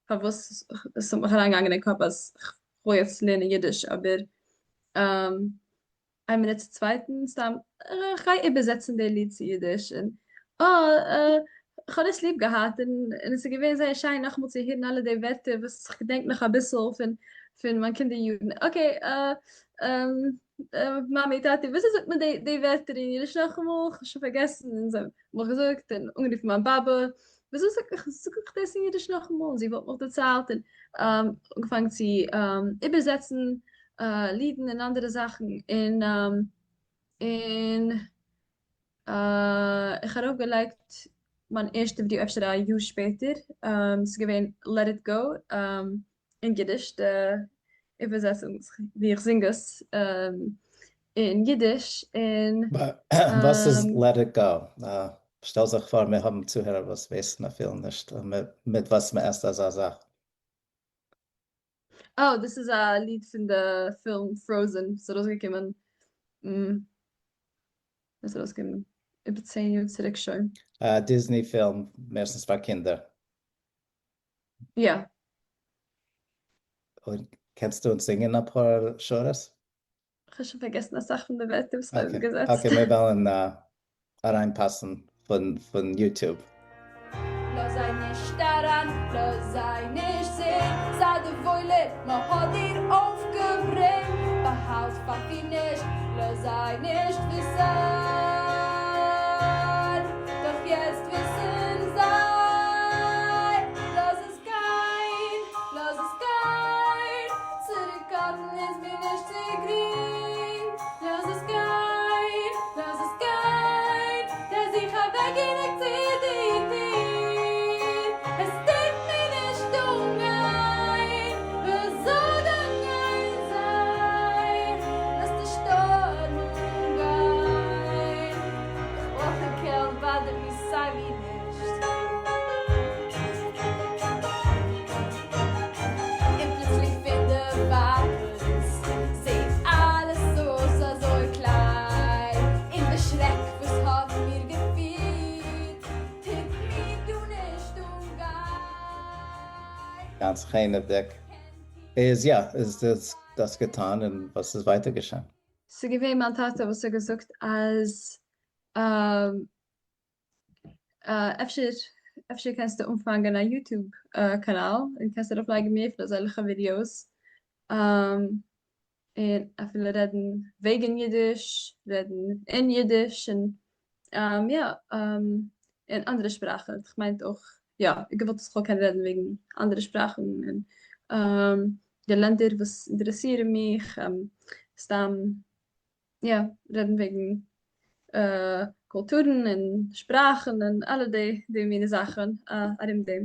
פארוואס עס האט מיך אריינגעגאנגען אין קאפ אז כ'וויל יעצט לערנען אידיש, אבער איין מינוט צו צווייטן, סתם איך גיי איבערזעצן די ליד צו אידיש, און אה, איך האב עס ליב געהאט, און און עס איז געווען זייער שיין נאכאמאל צו הערן אלע די ווערטער וואס איך געדענק נאך אביסל פון פון מיין קינדער יארן, okay, מאמי טאטי וויאזוי זאגט מען די די ווערטער אין אידיש נאכאמאל, איך האב שוין פארגעסן, און זיי האבן מיך געזאגט און אנגערופן מיין באבע, וויאזוי זאג איך זאג איך דאס אין אידיש נאכאמאל, און זי וואלט מיך דערציילט, און אנגעפאנגען צו איבערזעצן לידן און אנדערע זאכן, און און איך האב ארויפגעלייגט מיין ערשטע ווידיאו אפשר א יאר שפעטער, ס'איז געווען Let It Go אין אידיש, די איבערזעצונג ווי איך זינג עס אין אידיש, און. וואס איז Let It Go? שטעל זיך פאר מיר האבן צוהערער וואס ווייסן אפילו נישט מיט וואס מען עסט אזא זאך. אה, דאס איז א ליד פון די פילם Frozen, ס'איז ארויסגעקומען, איז ארויסגעקומען איבער 10 יאר צוריק שוין. א Disney פילם, מערסטנס פאר קינדער. יא. און קענסטו אונז זינגען אפאר שורות? כ'האב שוין פארגעסן אסאך פון די ווערטער וואס כ'האב איבערגעזעצט. okay, מיר וועלן אריינפאסן פון YouTube. לאז זיי נישט אריין, לאז זיי נישט זען, זיי די וואוילער, מען האט דיר אויפגעברענגט, באהאלט פארפיר נישט, לאז זיי נישט וויסן, דאך יעצט וויסן זיי, לאז עס גיין, לאז עס גיין, צוריקהאלטן איז מיר נישט צו גרינג, לאז עס גיין, לאז עס גיין, דריי זיך אוועק און רוק צו די טיר, עס טוט מיר נישט אנגיין, וויאזוי גיין זיי, לאז די שטורם אנגיין, איך ברויך די קעלט באדערט מיר סייווי נישט. און פלוצלינג פון די ווייטנס זעט אלעס אויס אזוי קליין, און די שרעק וואס האט מיר געפירט טוט מיר גארנישט אנגיין. גאנץ חנעוודיג. איז יא, איז דאס געטאן און וואס איז ווייטער געשען? ס'איז געווען מיין טאטע וואס האט געזאגט אז אפשר אפשר קענסטו אנפאנגען א YouTube קאנאל און קענסט ארויפלייגן מער פון אזעלכע ווידיאוס און אפילו רעדן וועגן אידיש, רעדן אין אידיש און יא אין אנדערע שפראכן, כ'מיין אויך יא געוואלט אז כ'זאל קענען רעדן וועגן אנדערע שפראכן און די לענדער וואס אינטערעסירן מיך, סתם יא, רעדן וועגן קולטורן און שפראכן און אלע די די מיני זאכן ארום דעם.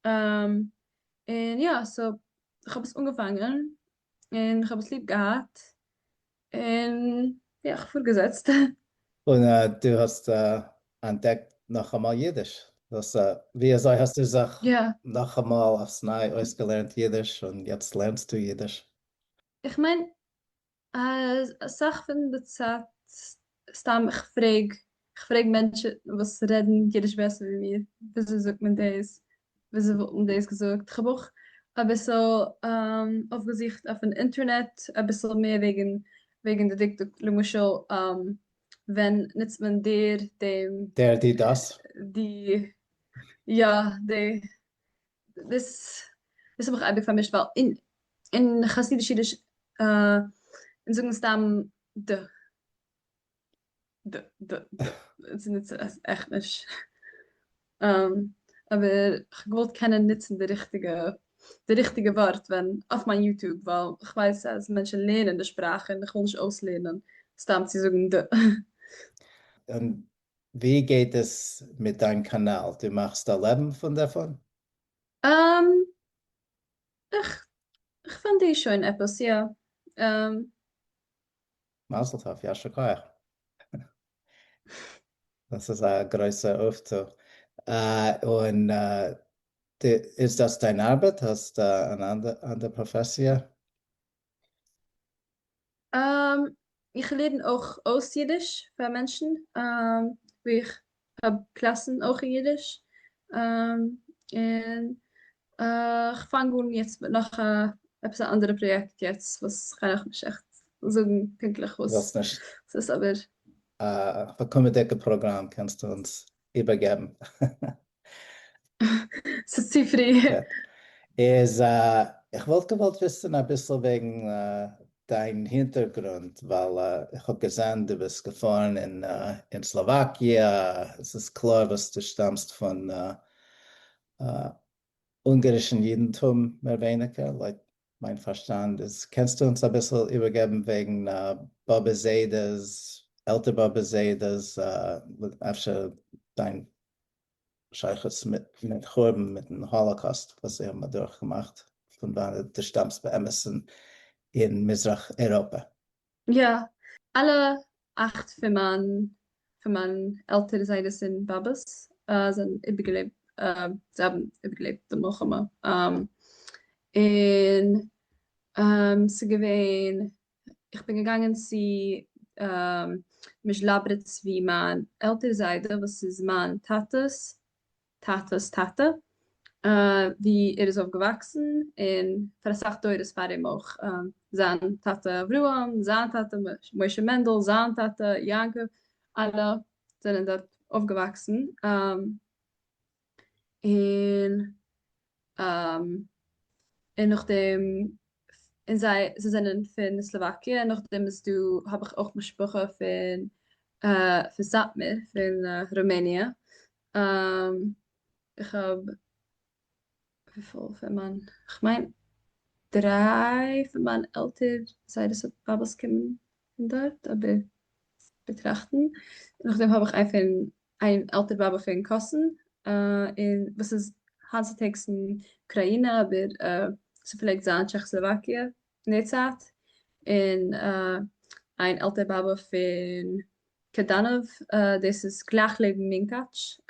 און יא, so כ'האב עס אנגעפאנגען און כ'האב עס ליב געהאט און יא, כ'האב פארגעזעצט. און דו האסט אנטדעקט נאכאמאל אידיש. דאס ווי אזוי האסטו זיך נאכאמאל אויפס ניי אויסגעלערנט אידיש און יעצט לערנסטו אידיש? איך מיין אז אסאך פון די צייט סתם איך פרעג, איך פרעג מענטשן וואס רעדן אידיש בעסער ווי מיר, וויאזוי זאגט מען דאס, וויאזוי וואלט מען דאס געזאגט, איך האב אויך אביסל אויפגעזוכט אויפן אינטערנעט אביסל מער וועגן וועגן די דקדוק, למשל ווען נוצט מען דער, דעם, דער, די, דאס. די, יא, די, דאס דאס האב איך אייביג פארמישט ווייל אין אין חסידיש אידיש. און זאגן סתם ד. ד ד ד עס איז עכט נישט אבער כ'האב געוואלט קענען נוצן די ריכטיגע די ריכטיגע ווארט ווען אויף מיין YouTube ווייל כ'ווייס אז מענטשן לערנען די שפראך און כ'וויל נישט אויסלערנען סתם צו זאגן ד. און ווי גייט עס מיט דיין קאנאל? דו מאכסט א לעבן פון דערפון? איך פארדין שוין עפעס יא. מזל טוב, יישר כח. דאס איז א גרויסע אויפטו. און איז דאס דיין ארבעט? האסט אן אנדער פראפעסיע? איך לערן אויך אויס אידיש פאר מענטשן, וואו איך האב קלאסן אויך אין אידיש, און איך פאנג אן יעצט מיט נאך א עפעס א אנדערע פראיעקט יעצט וואס כ'קען נאך נישט עכט זאגן פונקטליך וואס ס'איז אבער. אויף א קומענדיגע פראגראם קענסטו אונז איבערגעבן. ס'איז צו פרי. איז איך וואלט געוואלט וויסן אביסל וועגן דיין הינטערגרונט, ווייל איך האב געזען דו ביסט געפארן אין סלאוואקיע, עס איז קלאר וואס דו שטאמסט פון אונגארישן אידנטום מער ווייניגער, לויט מיין פארשטאנד, איז קענסטו אונז אביסל איבערגעבן וועגן באבע זיידעס, עלטער באבע זיידעס, אפשר דיין שייכות מיט חורבן, מיטן האלאקאסט וואס זיי האבן אדורכגעמאכט, פון וואנעט דו שטאמסט באמת אין מזרח אייראפע? יא, אלע אכט פון מיין פון מיין עלטער זיידעס און באבעס זענען איבערגעלעבט, זיי האבן איבערגעלעבט די מלחמה, און ס'איז געווען, איך בין געגאנגען צו מיזשלאבריץ ווי מיין עלטער זיידע וואס איז מיין טאטע'ס טאטע'ס טאטע, ווי ער איז אויפגעוואקסן, און פאר אסאך דורות פאר אים אויך, זיין טאטע אברהם, זיין טאטע משה מענדל, זיין טאטע יעקב, אלע זענען דארט אויפגעוואקסן, און און נאכדעם, און זיי זיי זענען פון סלאוואקיע, און נאכדעם איז דא האב איך אויך משפחה פון פון סאטמאר, פון רומעניע, איך האב וויפיל פון מיין, כ'מיין דריי פון מיין עלטער זיידעס און באבעס קומען פון דארט, אבער באטראכטן, נאכדעם האב איך איין פון איין עלטער באבע פון קאסן, און וואס איז היינט צוטאגס אין אוקראינע אבער ס'פלעגט זיין טשעכאסלאוואקיע אין די צייט, און איין עלטער באבע פון קאדאנוב, דאס איז גלייך לעבן מונקאטש,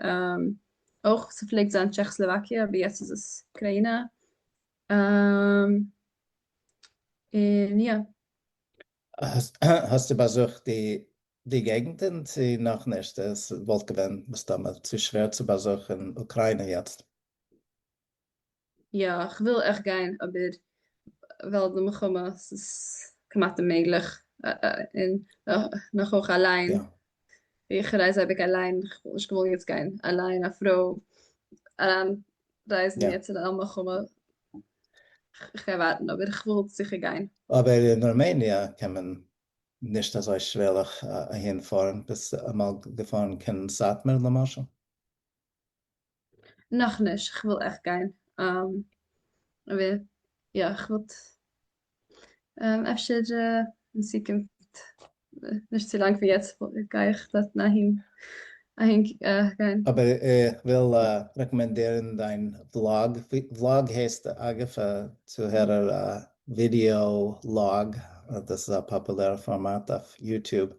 אויך ס'פלעגט זיין טשעכאסלאוואקיע אבער יעצט איז עס אוקראינע, און יא. האסטו באזוכט די די געגנטן צו נאכנישט? עס וואלט געווען מסתמא צו שווער צו באזוכן אוקריינע יעצט. יא, כ'וויל עכט גיין אבער ווייל די מלחמה ס'איז כמעט אוממעגליך און נאך אויך אליין, איך רייז אייביג אליין, כ'וואלט נישט געוואלט יעצט גיין אליין א פרוי אריין רייזן יעצט אין א מלחמה, כ'גיי ווארטן אבער כ'וויל זיכער גיין. אבער אין רומעניע קען מען נישט אזוי שווערליך אהין פארן, ביסט אמאל געפארן קיין סאטמאר למשל? נאכנישט, כ'וויל עכט גיין, אבער יא כ'וואלט אפשר אין צוקונפט, נישט צו לאנג פון יעצט גיי איך דארטן אהין אהין גיין. אבער איך וויל רעקאמענדירן דיין vlog, vlog הייסט אגב פאר צוהערער א video log, דאס איז א פאפולערע פארמאט אויף YouTube,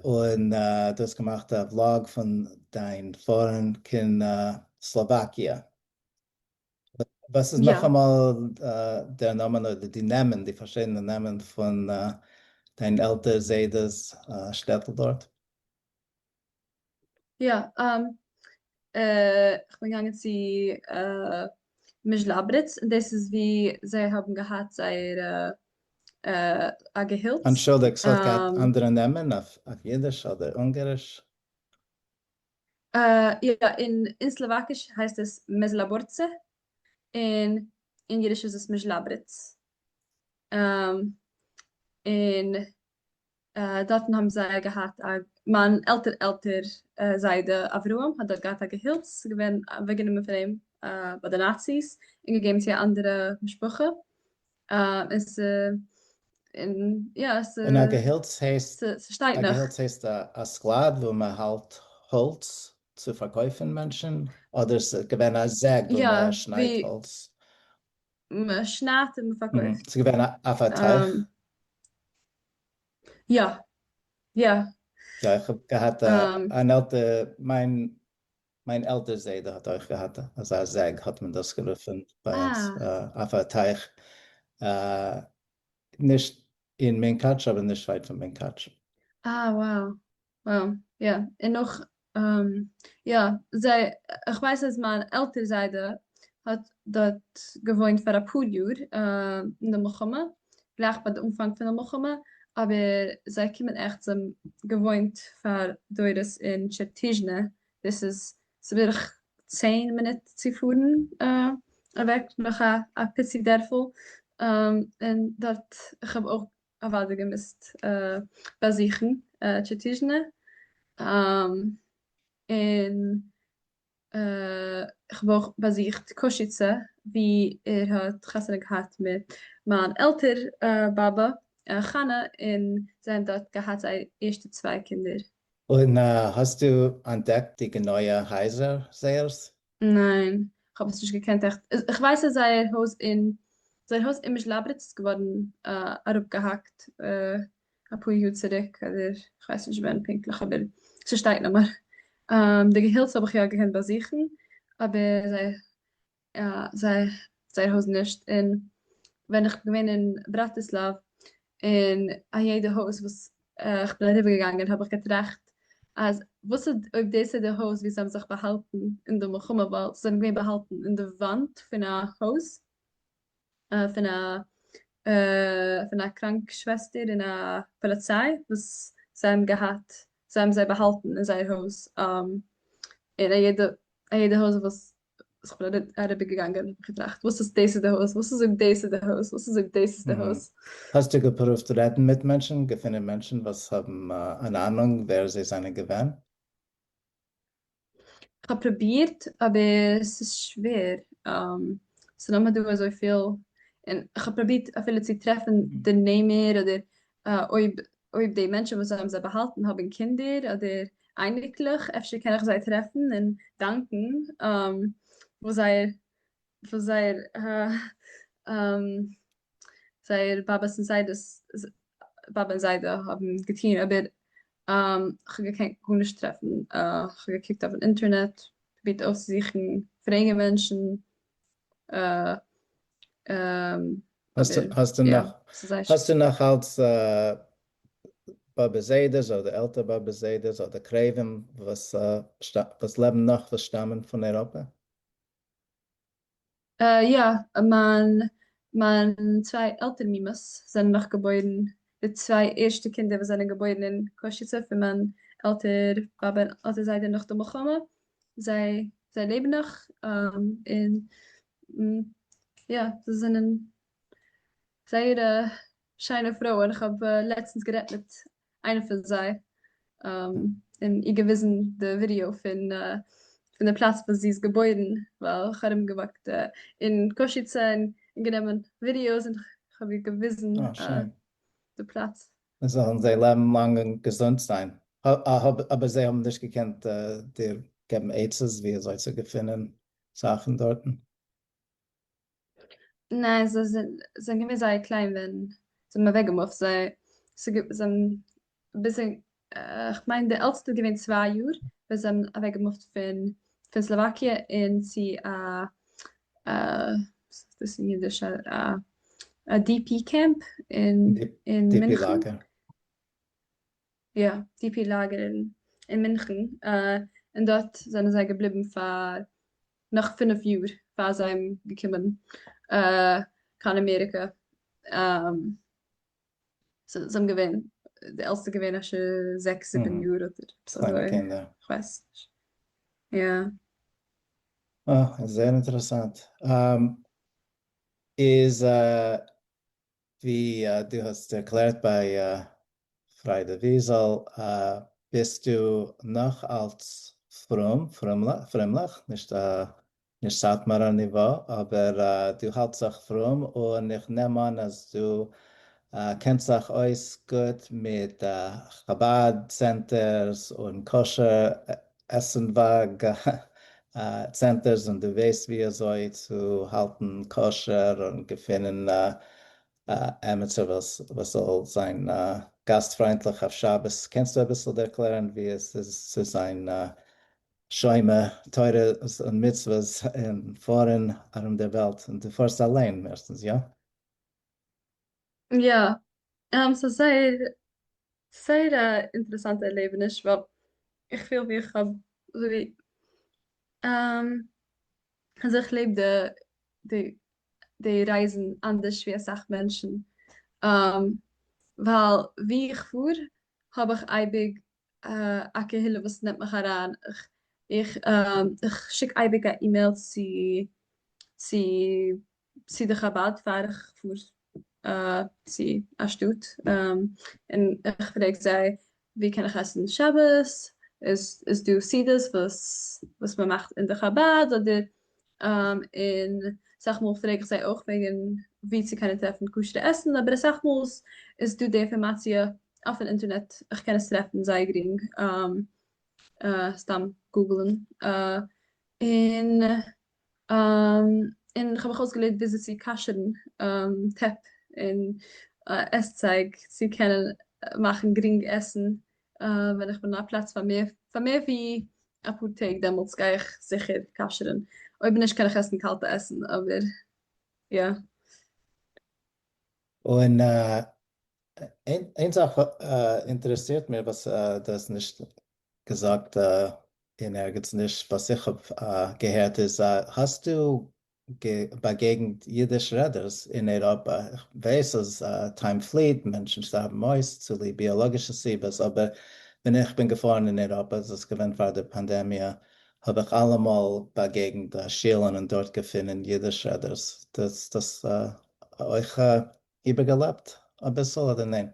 און דו האסט געמאכט א vlog פון דיין פארן קיין סלאוואקיע, וואס איז נאכאמאל דער נאמען אדער די נעמען, די פארשידענע נעמען פון דיין עלטער זיידע'ס שטעטל דארט? יא, איך בין געגאנגען צו מיזשלאבריץ און דאס איז ווי זיי האבן געהאט זייער א געהילץ. אנטשולדיגט, ס'האט געהאט אנדערע נעמען אויף אידיש אדער אונגאריש? יא, אין סלאוואקיש הייסט עס מעזלאבורצע און אין אידיש איז עס מיזשלאבריץ. און דארטן האבן זיי געהאט א, מיין עלטער עלטער זיידע אברהם האט דארט געהאט א געהילץ, ס'איז געווען אוועקגענומען פון אים ביי די נאציס און געגעבן צו א אנדערע משפחה, און ס' און יא ס און א געהילץ הייסט, ס'שטייט א נאך. געהילץ הייסט א סקלאד וואו מען האלט האלץ צו פארקויפן מענטשן, אדער ס'איז געווען א זעג וואו יא, מען שניידט ווי האלץ? מען שניידט און מען פארקויפט. ס'איז געווען אויף א טייך? יא, יא. יא, איך האב געהאט אן עלטער, מיין מיין עלטער זיידע האט אויך געהאט אזא זעג האט מען דאס גערופן ביי אונז אויף א טייך, נישט אין מונקאטש אבער נישט ווייט פון מונקאטש. אה wow wow יא און נאך יא זיי איך ווייס אז מיין עלטער זיידע האט דארט געוואוינט פאר אפאר יאר אין די מלחמה גלייך ביי די אנפאנג פון די מלחמה אבער זיי קומען עכט זיי האבן געוואוינט פאר דורות אין טשערטיזשנע דאס איז ס'בערך צען מינוט צו פארן אוועק נאך א פיצי דערפל און דארט איך האב אויך אוודאי געמוזט באזוכן טשערטיזשנע און איך האב אויך באזוכט קאשיצע ווי ער האט חתונה געהאט מיט מיין עלטער באבע חנה און זיי האבן דארט געהאט זייער ערשטע צוויי קינדער. און האסטו אנטדעקט די גענויע הייזער זייערס? ניין, כ'האב עס נישט געקענט עכט, איך ווייס אז זייער הויז אין זייער הויז אין מיזשלאבריץ איז געווארן אראפגעהאקט אפאר יאר צוריק אדער כ'ווייס נישט ווען פונקטליך אבער ס'שטייט נאמער. די געהילץ האב איך יא געקענט באזוכן אבער זיי זיי זייער הויז נישט און ווען איך בין געווען אין בראטיסלאוו אין א יעדע הויז וואס איך בין אריבער געגאנגען האב איך געטראכט אז וואס איז אויב דאס איז די הויז ווי זיי האבן זיך באהאלטן אין די מלחמה ווייל זיי זענען געווען באהאלטן אין די וואנט פון א הויז פון א פון א קראנק שוועסטער און א פאליציי וואס זיי האבן געהאט זיי האבן זיי באהאלטן אין זייער הויז און א יעדע א יעדע הויז וואס איך בין אריבער געגאנגען האב איך געטראכט וואס איז דאס איז די הויז וואס איז אויב דאס איז די הויז וואס איז אויב דאס איז די הויז. האסטו געפרואווט רעדן מיט מענטשן, געפינען מענטשן וואס האבן אן אהנונג ווער זיי זענען געווען? כ'האב פרובירט אבער ס'איז שווער, ס'איז נאכאמאל דא אזויפיל, און כ'האב פרובירט אפילו צו טרעפן די נעמער אדער אויב אויב די מענטשן וואס האבן זיי באהאלטן האבן קינדער אדער אייניקלעך אפשר קען איך זיי טרעפן און דאנקן וואס זייער וואס זייער זייער באבעס און זיידעס באבע און זיידע האבן געטון אבער כ'האב געקענט גארנישט טרעפן, כ'האב געקוקט אויפן אינטערנעט, פרובירט אויפצוזוכן, פרעגן מענטשן, האסטו נאך האסטו נאך אלץ באבע זיידעס אדער עלטער באבע זיידעס אדער קרובים וואס וואס לעבן נאך וואס שטאמען פון אייראפע? יא, מיין מיין צוויי עלטער מומעס זענען נאך געבוירן, די צוויי ערשטע קינדער וואס זענען געבוירן אין קאשיצע פון מיין עלטער באבע און עלטער זיידע נאך די מלחמה, זיי זיי לעבן נאך, און יא, זיי זענען זייער שיינע פרויען, איך האב לעצטנס גערעדט מיט איינע פון זיי און איר געוויזן די ווידעא פון פון די פלאץ וואס זי איז געבוירן, ווייל איך האב ארומגעוואקט אין קאשיצע און גענומען ווידעאס און איך האב איר געוויזן די פלאץ. זאלן זיי לעבן לאנג און געזונט זיין. אבער זיי האבן נישט געקענט דיר געבן עצות ווי אזוי צו געפינען זאכן דארטן? ניין, זיי זענען געווען זייער קליין ווען זיי האבן אוועקגעמופט, זיי זענען ביז איך מיין די עלטסטע איז געווען צוויי יאר ווען זיי האבן אוועקגעמופט פון פון סלאוואקיע און צו א וואס איז דאס אין אידיש א DP קעמפ אין אין מינכן. יא, DP לאגער אין מינכן, און דארט זענען זיי געבליבן פאר נאך פינף יאר פאר זיי האבן געקומען קיין אמעריקע. זיי האבן געווען, די עלטסטע געווען אפשר זעקס זיבן יאר אדער עפעס אזוי, כ'ווייס נישט. יא. אה, זייער אינטערעסאנט. איז. ווי דו האסט ערקלערט ביי פריידע וויזעל, ביסטו נאך אלץ פרום, פרומליך, נישט נישט סאטמארער ניווא, אבער דו האלטסט זיך פרום, און איך נעם אן אז דו קענסט זיך אויס גוט מיט חבד centers און כשר עסנווארג centers, און דו ווייסט ווי אזוי צו האלטן כשר און געפינען עמיצער וואס זאל זיין גאסטפריינטליך אויף שבת. קענסטו אביסל ערקלערן ווי עס איז צו זיין שומר תורה און מצוות און פארן ארום דער וועלט, און דו פארסט אליין מערסטנס, יא? יא, ס'איז זייער זייער א אינטערעסאנטע ערלעבעניש ווייל איך פיל ווי איך האב אזוי ווי אז איך לעב די די די רייזן אנדערש ווי אסאך מענטשן ווייל ווי איך פאר האב איך אייביג א קהילה וואס נעמט מיך אריין, איך איך שיק אייביג א אימעיל צו צו צו די חבד פאר איך פאר צו א שטאט, און איך פרעג זיי ווי קען איך עסן שבת, איז איז דא סעודות וואס וואס מען מאכט אין די חבד אדער, און אסאך מאל פרעג איך זיי אויך וועגן ווי צו קענען טרעפן כשר'ע עסן, אבער אסאך מאל איז דא די אינפארמאציע אויפן אינטערנעט, איך קען עס טרעפן זייער גרינג, סתם גוגל'ן, און און כ'האב מיך אויסגעלערנט וויאזוי צו כשר'ן טעפ און עסצייג צו קענען מאכן גרינג עסן ווען איך בין אין א פלאץ פאר מער פאר מער ווי אפאר טעג דעמאלטס גיי איך זיכער כשר'ן, אויב נישט קען איך עסן קאלטע עסן אבער יא. און איין זאך אינטערעסירט מיר וואס דו האסט נישט געזאגט אין ערגעץ נישט וואס איך האב געהערט איז האסטו באגעגנט אידיש רעדערס אין אייראפע? איך ווייס אז time פליט, מענטשן שטארבן אויס צוליב ביאלאגישע סיבות, אבער ווען איך בין געפארן אין אייראפע, איז עס געווען פאר די פאנדעמיע, האב איך אלעמאל באגעגנט שילן און דארט געפינען אידיש רעדערס. דו האסט דאס אויך איבערגעלעבט אביסל אדער ניין?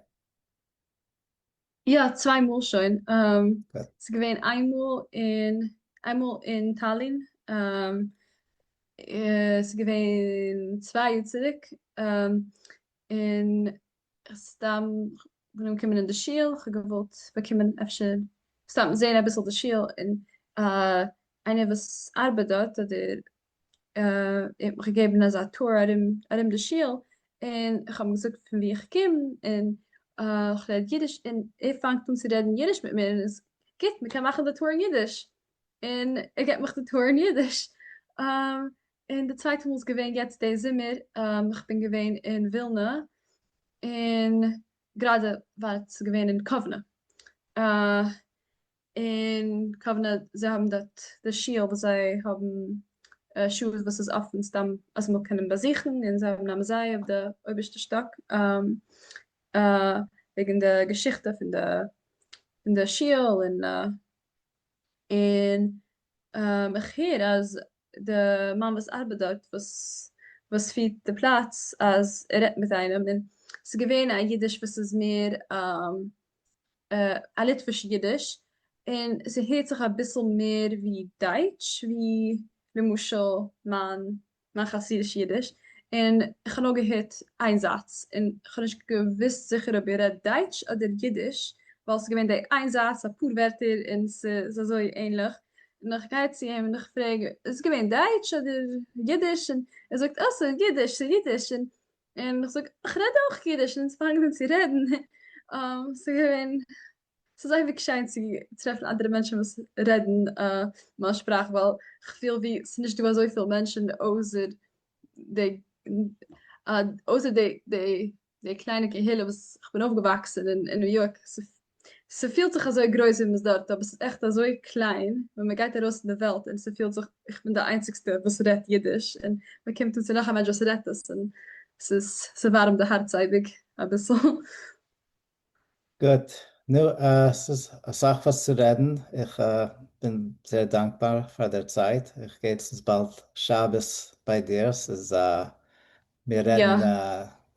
יא, צוויי מאל שוין. ס'איז געווען איינמאל אין איינמאל אין טאלין, ס'איז געווען צוויי יאר צוריק, און סתם כ'בין אנגעקומען אין די שול, כ'האב געוואלט באקומען אפשר סתם זען אביסל די שול, און איינער וואס ארבעט דארט אדער ער האט מיך געגעבן אזא tour ארום ארום די שול, און איך האב אים געזאגט פון וואו איך קום, און איך רעד אידיש, און ער פאנגט אן צו רעדן אידיש מיט מיר, און איז גוט, מען קען מאכן די tour אין אידיש, און ער געבט מיך די tour אין אידיש. און די צווייטע מאל איז געווען יעצט די זומער, איך בין געווען אין ווילנע, און גראדע ווייל ס'איז געווען אין קאוונע, אין קאוונע זיי האבן דארט די שול וואס זיי האבן שעות וואס איז אפן סתם אז מ'זאל קענען באזוכן און זיי האבן א מוזיי אויף די אויבערשטע שטאק וועגן די געשיכטע פון די פון די שול און און איך הער אז די מאן וואס ארבעט דארט וואס וואס פירט די פלאץ אז ער רעדט מיט איינעם און ס'איז געווען א אידיש וואס איז מער א ליטווישע אידיש און ס'הערט זיך אביסל מער ווי דייטש ווי למשל מיין מיין חסידישע אידיש און איך האב נאר געהערט איין זאץ און איך האב נישט געוואוסט זיכער אויב ער רעדט דייטש אדער אידיש ווייל ס'איז געווען די איין זאץ אפאר ווערטער און ס'איז אזוי ענליך און איך גיי צו אים און איך פרעג איז עס געווען דייטש אדער אידיש און ער זאגט אה ס'איז אידיש ס'איז אידיש און און איך זאג איך רעד אויך אידיש און אונז פאנגן אן צו רעדן ס'איז געווען ס'איז אייביג שיין צו טרעפן אנדערע מענטשן וואס רעדן מיין שפראך ווייל כ'פיל ווי ס'איז נישט דא אזויפיל מענטשן אויסער די אויסער די די די קליינע קהילה וואס כ'בין אויפגעוואקסן אין אין ניו יארק, ס'פילט זיך אזוי גרויס ווען מ'איז דארט אבער ס'איז עכט אזוי קליין ווען מ'גייט ארויס אין די וועלט און ס'פילט זיך איך בין די איינציגסטע וואס רעדט אידיש און מ'קומט אן צו נאך א מענטש וואס רעדט עס און ס'איז ס'ווארעמט די הארץ אייביג אביסל. גוט, נו, ס'איז אסאך וואס צו רעדן, איך בין זייער דאנקבאר פאר דער צייט, איך גיי ס'איז באלד שבת ביי דיר, ס'איז מיר רעדן.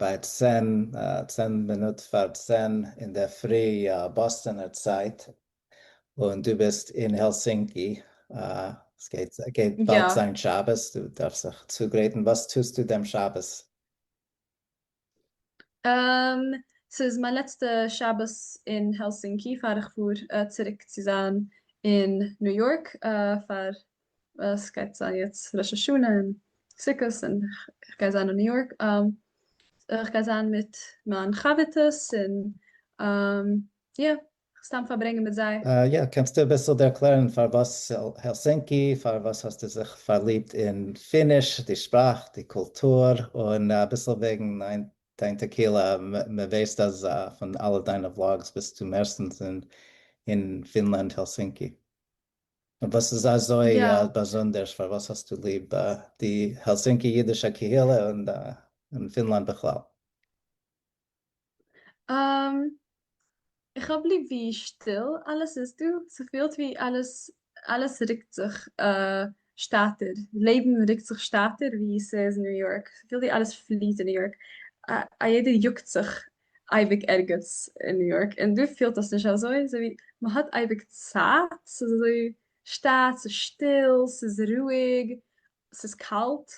ביי 10, 10 מינוט פאר 10 אין דער פרי באסטאנער צייט, און דו ביסט אין העלסינקי, עס גייט גייט באלד זיין שבת, דו דארפסט זיך צוגרייטן, וואס טוסטו דעם שבת? ס'איז מיין לעצטע שבת אין העלסינקי פאר איך פאר צוריק צו זיין אין ניו יארק פאר עס גייט זיין יעצט ראש השנה און סוכות און איך גיי זיין אין ניו יארק, איך גיי זיין מיט מיין חבר'טעס און יא, סתם פארברענגען מיט זיי. יא, קענסטו אביסל ערקלערן פארוואס העלסינקי, פארוואס האסטו זיך פארליבט אין פיניש, די שפראך, די קולטור, און אביסל וועגן דיין קהילה, מען ווייסט אז פון אלע דיינע vlogs ביסטו מערסטנס אין פינלאנד העלסינקי. און וואס איז אזוי באזונדערש, פארוואס האסטו ליב די העלסינקי אידישע קהילה און פינלאנד בכלל? איך האב ליב ווי שטיל אלעס איז דא, ס'פילט ווי אלעס אלעס רוקט זיך שטאטער, לעבן רוקט זיך שטאטער ווי ס'איז אין ניו יארק, ס'פילט ווי אלעס פליעט אין ניו יארק, א יעדער יאגט זיך אייביג ערגעץ אין ניו יארק, און דא פילט עס נישט אזוי, אזוי ווי מ'האט אייביג צייט, ס'איז אזוי שטאט, ס'איז שטיל, ס'איז רואיג, ס'איז קאלט,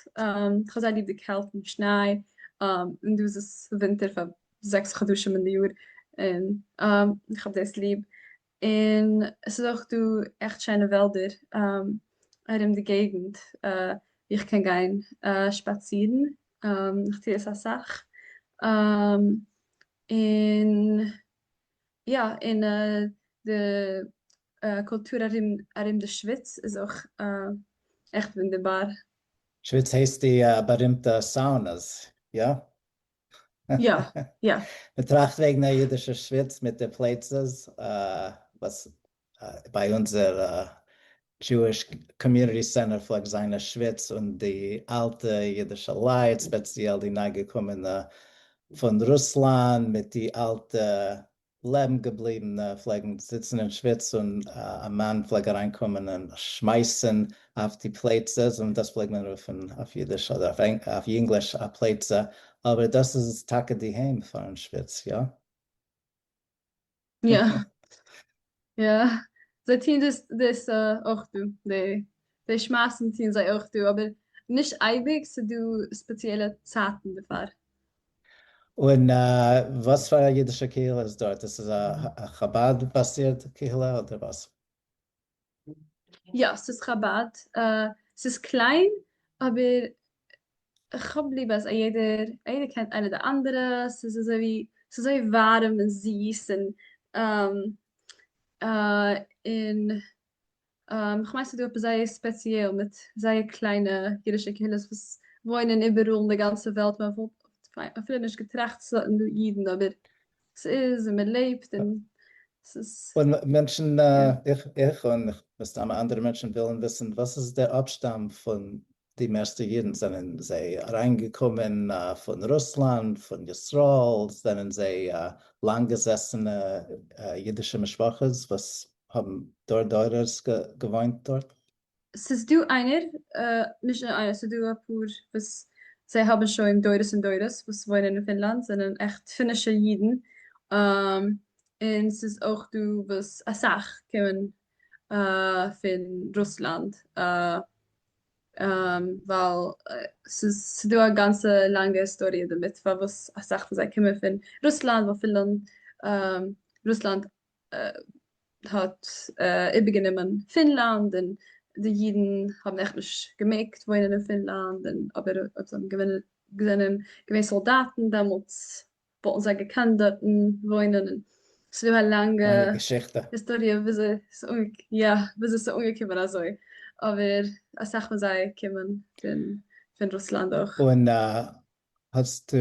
כ'האב זייער ליב די קעלט און שניי, און דא איז עס ווינטער פאר זעקס חדשים אין די יאר, און איך האב דאס ליב, און עס איז אויך דא עכט שיינע וועלדער ארום די געגנט וואו איך קען גיין שפאצירן, איך טו עס אסאך, און יא, און די קולטור ארום ארום די שוויץ איז אויך עכט וואונדערבאר. שוויץ הייסט די בארימטע saunas, יא? יא, יא. מען טראכט וועגן א אידישע שוויץ מיט די פלייצעס, וואס ביי אונזער Jewish Community Center פלעגט זיין א שוויץ און די אלטע אידישע לייט, ספעציעל די ניי געקומענע פון רוסלאנד מיט די אלטע לעבן געבליבענע פלעגן זיצן אין שוויץ און א מאן פלעג אריינקומען און שמייסן אויף די פלייצעס און דאס פלעג מען רופן אויף אידיש אדער אויף ענגליש א פלייצע, אבער דאס איז טאקע די היים פארן שוויץ, יא? יא יא, זיי טוהן דאס דאס אויך דא, די די שמייסן טוהן זיי אויך דא, אבער נישט אייביג, ס'דא ספעציעלע צייטן דערפאר. און וואס פאר א אידישע קהילה איז דארט? עס איז א חבד באזירט קהילה אדער וואס? יא, ס'איז חבד, ס'איז קליין, אבער איך האב ליב אז א יעדער, א יעדער קענט איינער די אנדערע, ס'איז אזוי ווי, ס'איז אזוי ווארעם און זיס און און כ'מיין ס'איז דא עפעס זייער ספעציעל מיט זייער קליינע אידישע קהילות וואס וואוינען איבעראל אין די גאנצע וועלט, מען וואלט אפילו נישט געטראכט ס'איז דארטן דא אידן אבער ס'איז און מען לעבט און ס'איז. און מענטשן, איך איך און מסתמא אנדערע מענטשן ווילן וויסן וואס איז דער אפשטאם פון די מערסטע אידן, זענען זיי אריינגעקומען פון רוסלאנד, פון ישראל, זענען זיי לאנג געזעסענע אידישע משפחות וואס האבן דור דורות געוואוינט דארט? ס'איז דא איינער, נישט נאר איינער, ס'איז דא אפאר וואס זיי האבן שוין דורות און דורות וואס וואוינען אין פינלאנד, זענען עכט פינישע אידן, און ס'איז אויך דא וואס אסאך קומען פון רוסלאנד, ווייל ס'איז דא א גאנצע לאנגע היסטאריע דערמיט פארוואס אסאך פון זיי קומען פון רוסלאנד, ווייל פינלאנד, רוסלאנד האט איבערגענומען פינלאנד און די אידן האבן עכט נישט געמעגט וואוינען אין פינלאנד און אבער אויב זיי האבן געווען זענען געווען סאלדאטן דעמאלטס וואלטן זיי געקענט דארטן וואוינען און ס'איז דא א לאנגע היסטאריע וויאזוי ס'איז יא וויאזוי ס'איז אנגעקומען אזוי אבער אסאך פון זיי קומען פון פון רוסלאנד אויך. און האסטו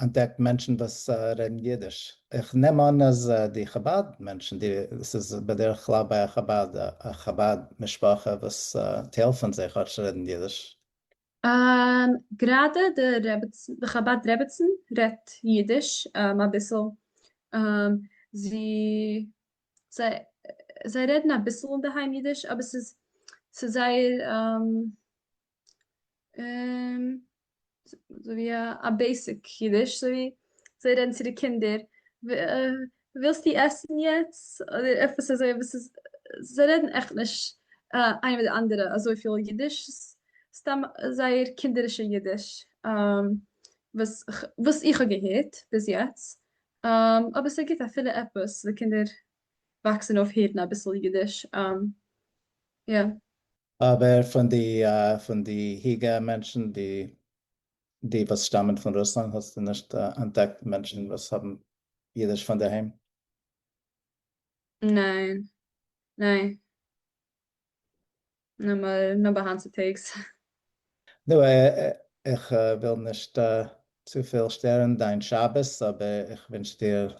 אנטדעקט מענטשן וואס רעדן אידיש? איך נעם אן אז די חבד מענטשן, די, עס איז בדרך כלל ביי א חבד, א חבד משפחה וואס טייל פון זיי כאטש רעדן אידיש. גראדע די רעבעצן, די חבד רעבעצן רעדט אידיש אביסל, זי, זיי, זיי רעדן אביסל אינדערהיים אידיש אבער ס'איז, ס'איז זייער. אזוי ווי א basic אידיש, אזוי ווי זיי רעדן צו די קינדער, ווילסטו עסן יעצט? אדער עפעס אזוי וואס איז, זיי רעדן עכט נישט איינער מיט די אנדערע אזויפיל אידיש, סתם זייער קינדערישע אידיש וואס וואס איך האב געהערט ביז יעצט, אבער ס'גוט אפילו עפעס, די קינדער וואקסן אויף הערן אביסל אידיש, יא. אבער פון די פון די היגע מענטשן די די וואס שטאמען פון רוסלאנד האסטו נישט אנטדעקט מענטשן וואס האבן אידיש פון דערהיים? ניין ניין. נאר נאר ביי היינט צוטאגס. נו, איך וויל נישט צופיל שטערן דיין שבת, אבער איך ווינטש דיר,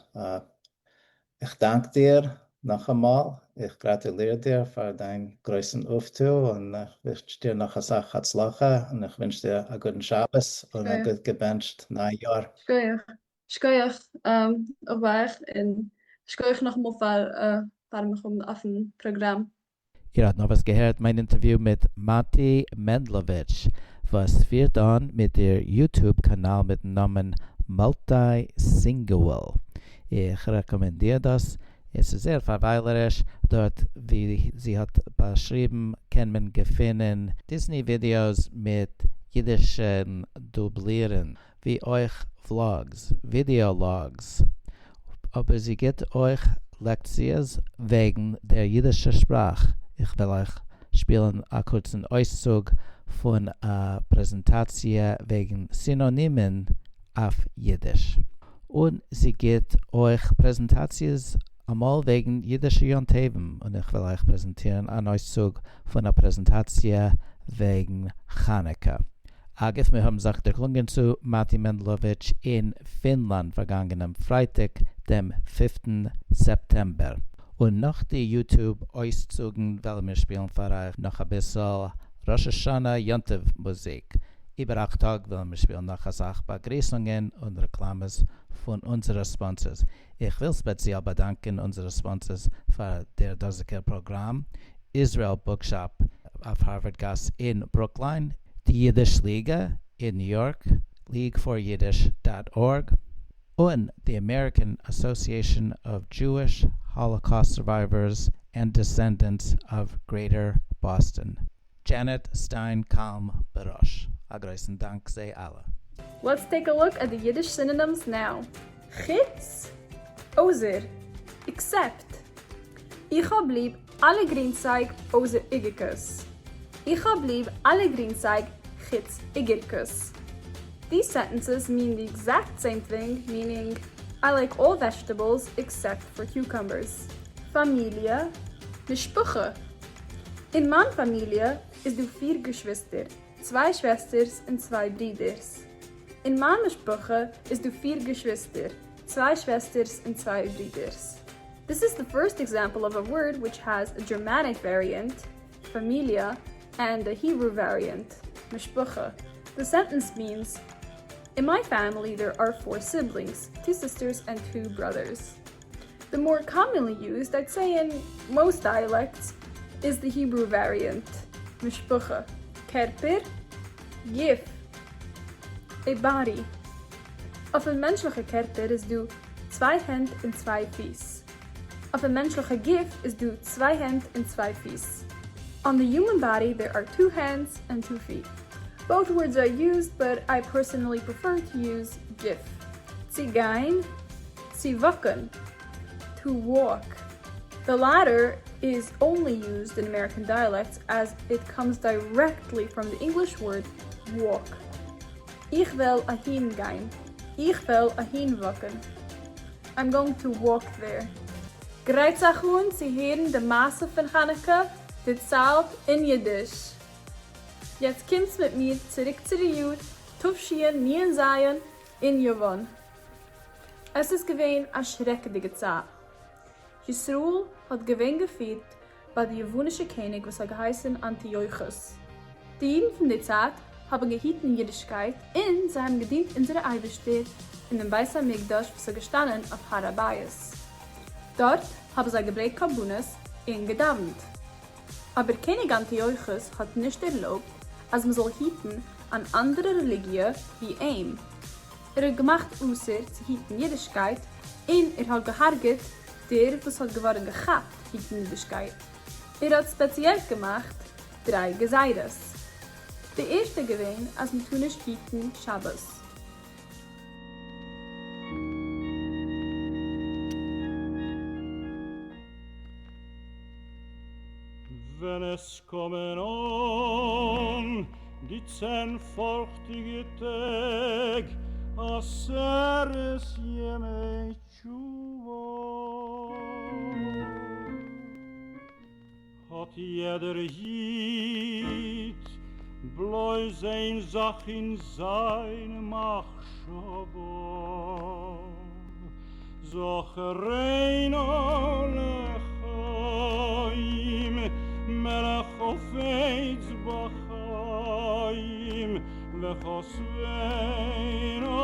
איך דאנק דיר נאכאמאל, איך גראטוליר דיר פאר דיין גרויסן אויפטו, און איך ווינטש דיר נאך אסאך הצלחה, און איך ווינטש דיר א גוטן שבת און א גוט געבענטשט ניי יאר. שכוח, שכוח אויך ביי אייך, און שכוח נאכאמאל פאר פארן מיך האבן אויפן פראגראם. איר האט נארוואס געהערט מיין אינטערוויו מיט מאטי מענדלאוויטש וואס פירט אן מיט איר YouTube קאנאל מיטן נאמען Multisingual. איך רעקאמענדיר דאס, עס איז זייער פארוויילעריש, דארט ווי זי האט באשריבן קען מען געפינען Disney ווידיאוס מיט אידישע דובלירן, ווי אויך vlogs, video logs, אבער זי גיט אויך לעקציעס וועגן דער אידישער שפראך. איך וועל אייך שפילן א קורצן אויסצוג פון א פרעזענטאציע וועגן סינאנימען אויף אידיש. און זי גיט אויך פרעזענטאציעס אמאל וועגן אידישע יום טובים, און איך וועל אייך פרעזענטירן אן אויסצוג פון א פרעזענטאציע וועגן חנוכה. אגב, מיר האבן זיך דערקלונגען צו מאטי מענדלאוויטש אין פינלאנד פארגאנגענעם פרייטאג דעם פינפטן סעפטעמבער. און נאך די YouTube אויסצוגן וועלן מיר שפילן פאר אייך נאך אביסל ראש השנה יום טוב מוזיק. איבער אכט טאג וועלן מיר שפילן נאך אסאך באגריסונגען און רעקלאמעס פון אונזערע sponsors. איך וויל ספעציעל באדאנקען אונזערע sponsors פאר דער דאזיגער פראגראם, Israel Bookshop אויף הארווארד גאס אין ברוקליין, די אידיש ליגע אין ניו יארק, leagueforyiddish dot org, און די American Association of Jewish Holocaust Survivors and Descendants of Greater Boston. דזשענעט סטיין קאלם בראש. א גרויסן דאנק זיי אלע. Let's take a look at the Yiddish synonyms now. חוץ, אויסער, except. איך האב ליב אלע גרינצייג אויסער איגערקעס. איך האב ליב אלע גרינצייג חוץ איגערקעס. These sentences mean the exact same thing, meaning I like all vegetables except for cucumbers. פאמיליע, משפחה. אין מיין פאמיליע איז דא פיר געשוויסטער, צוויי שוועסטערס און צוויי ברידערס. אין מיין משפחה איז דא פיר געשוויסטער, צוויי שוועסטערס און צוויי ברידערס. This is the first example of a word which has a Germanic variant, פאמיליע, and a Hebrew variant, משפחה. The sentence means, In my family there are four siblings, two sisters and two brothers. The more commonly used, I'd say in most dialects, is the Hebrew variant, משפחה. קערפער, גוף, a body. אויפן מענטשליכע קערפער איז דא צוויי הענט און צוויי פיס. אויפן מענטשליכע גוף איז דא צוויי הענט און צוויי פיס. On the human body there are two hands and two feet. Both words are used but I personally prefer to use גוף. צו גיין, צו וואקן, to walk. The latter is only used in American dialects as it comes directly from the English word walk. איך וועל אהין גיין. איך וועל אהין וואקן. I'm going to walk there. גרייט זיך אן צו הערן די מעשה פון חנוכה דערציילט אין אידיש. יעצט קומטס מיט מיר צוריק צו די יאר תשנ"ז אין יוון. עס איז געווען א שרעקעדיגע צייט. ישראל האט געווען געפירט ביי די יוונישע קעניג וואס האט געהייסן אנטיוכוס. די אידן פון די צייט האבן געהיטן אידישקייט און זיי האבן געדינט אונזערע אייבערשטער אין דעם בית המקדש וואס איז געשטאנען אויף הר הבית. דארט האבן זיי געברענגט קרבנות און געדאווענט. אבער קעניג אנטיוכוס האט נישט ערלויבט אז מען זאל היטן. אן אנדערע רעליגיע ווי אים. ער האט געמאכט אסור צו היטן אידישקייט און ער האט געהארגעט דער וואס האט געווארן געכאפט היטן אידישקייט. ער האט ספעציעל געמאכט דריי גזירות. די ערשטע געווען אז מ'טאר נישט היטן שבת. ווען עס קומען אן די צען פארכטיגע טעג עשרת ימי תשובה, האט יעדער איד בלויז איין זאך אין זיין מחשבה, זכרנו לחיים מלך חפץ בחיים וכתבנו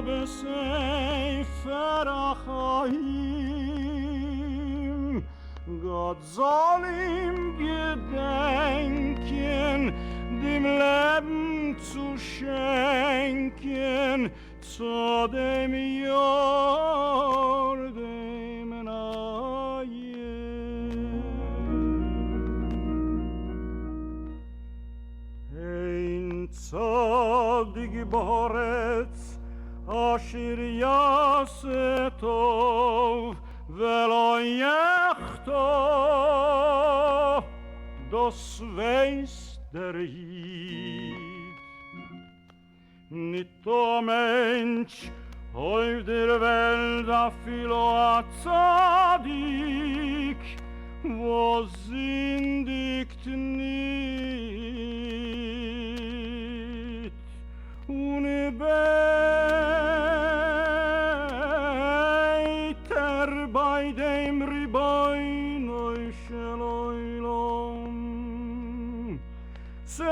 בספר החיים. גאט זאל אים געדענקען, דעם לעבן צו שענקען, צו דעם יאר דעם נייעם. אין צדיק בארץ אשר יעשה טוב ולא יחטא, דאס ווייסט דער איד. ניטא מענטש אויף דער וועלט אפילו א צדיק וואס זינדיגט ניט און בעט ער ביי דעם רבונו של עולם סלח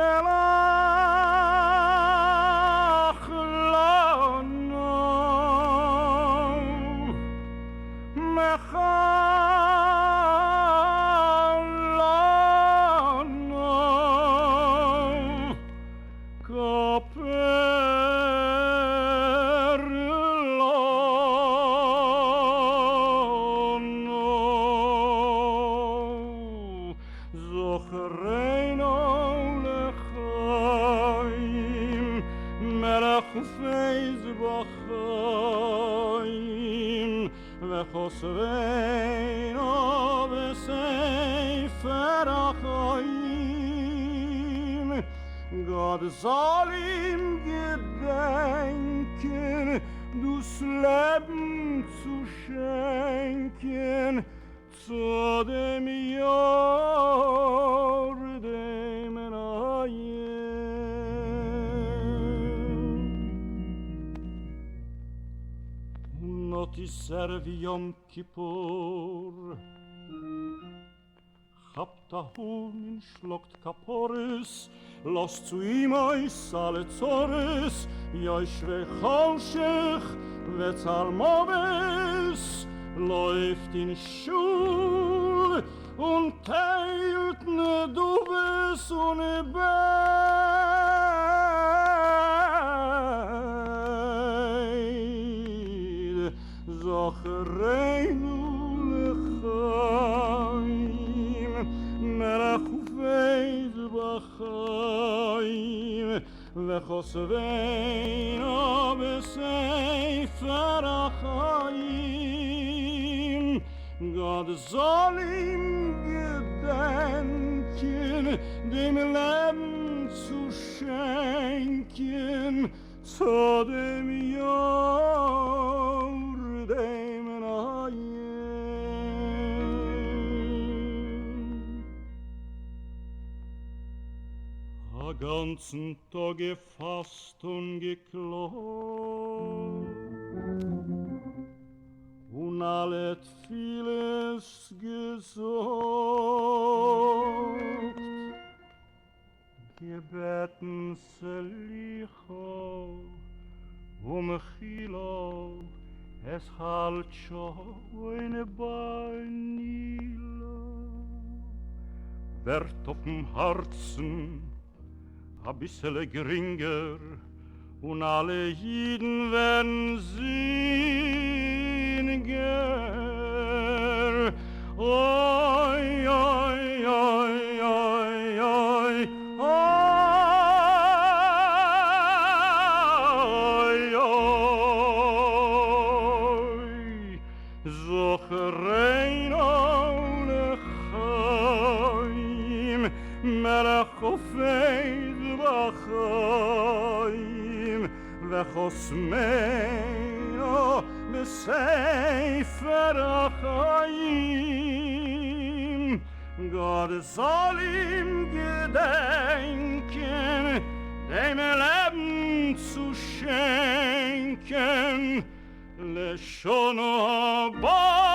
לנו מחל לנו כפר לנו זכרנו לחיים מלך חפץ בחיים וכתבנו בספר החיים גאט זאל אים געדענקען דאס לעבן צו שענקען צו דעם יאר דעם נייעם. און אט איז ערב יום כיפור. כאפט א האן און שלאגט כפרות, לאזט צו אים אויס אלע צרות, יושבי חושך וצלמוות, לויפט אין שול און טיילט נדבות און בעט זכרנו לחיים מלך חפץ בחיים וכתבנו בספר החיים גאט זאל אים געדענקען דעם לעבן צו שענקען צו דעם יאר דעם נייעם. א גאנצן טאג געפאסט און געקלאגט, און אלע תפילות געזאגט. געבעטן סליחה ומחילה, עס האלט שוין ביי נעילה, ווערט אויפן הארצן. א ביסעלע גרינגער און אלע אידן ווערן זינגער. אוי אוי אוי אוי אוי אוי אוי זכרנו לחיים מלך חפץ בחיים וחוסמנו בספר החיים. גאט זאל אים געדענקען, דעם לעבן צו שענקען לשנה הבאה.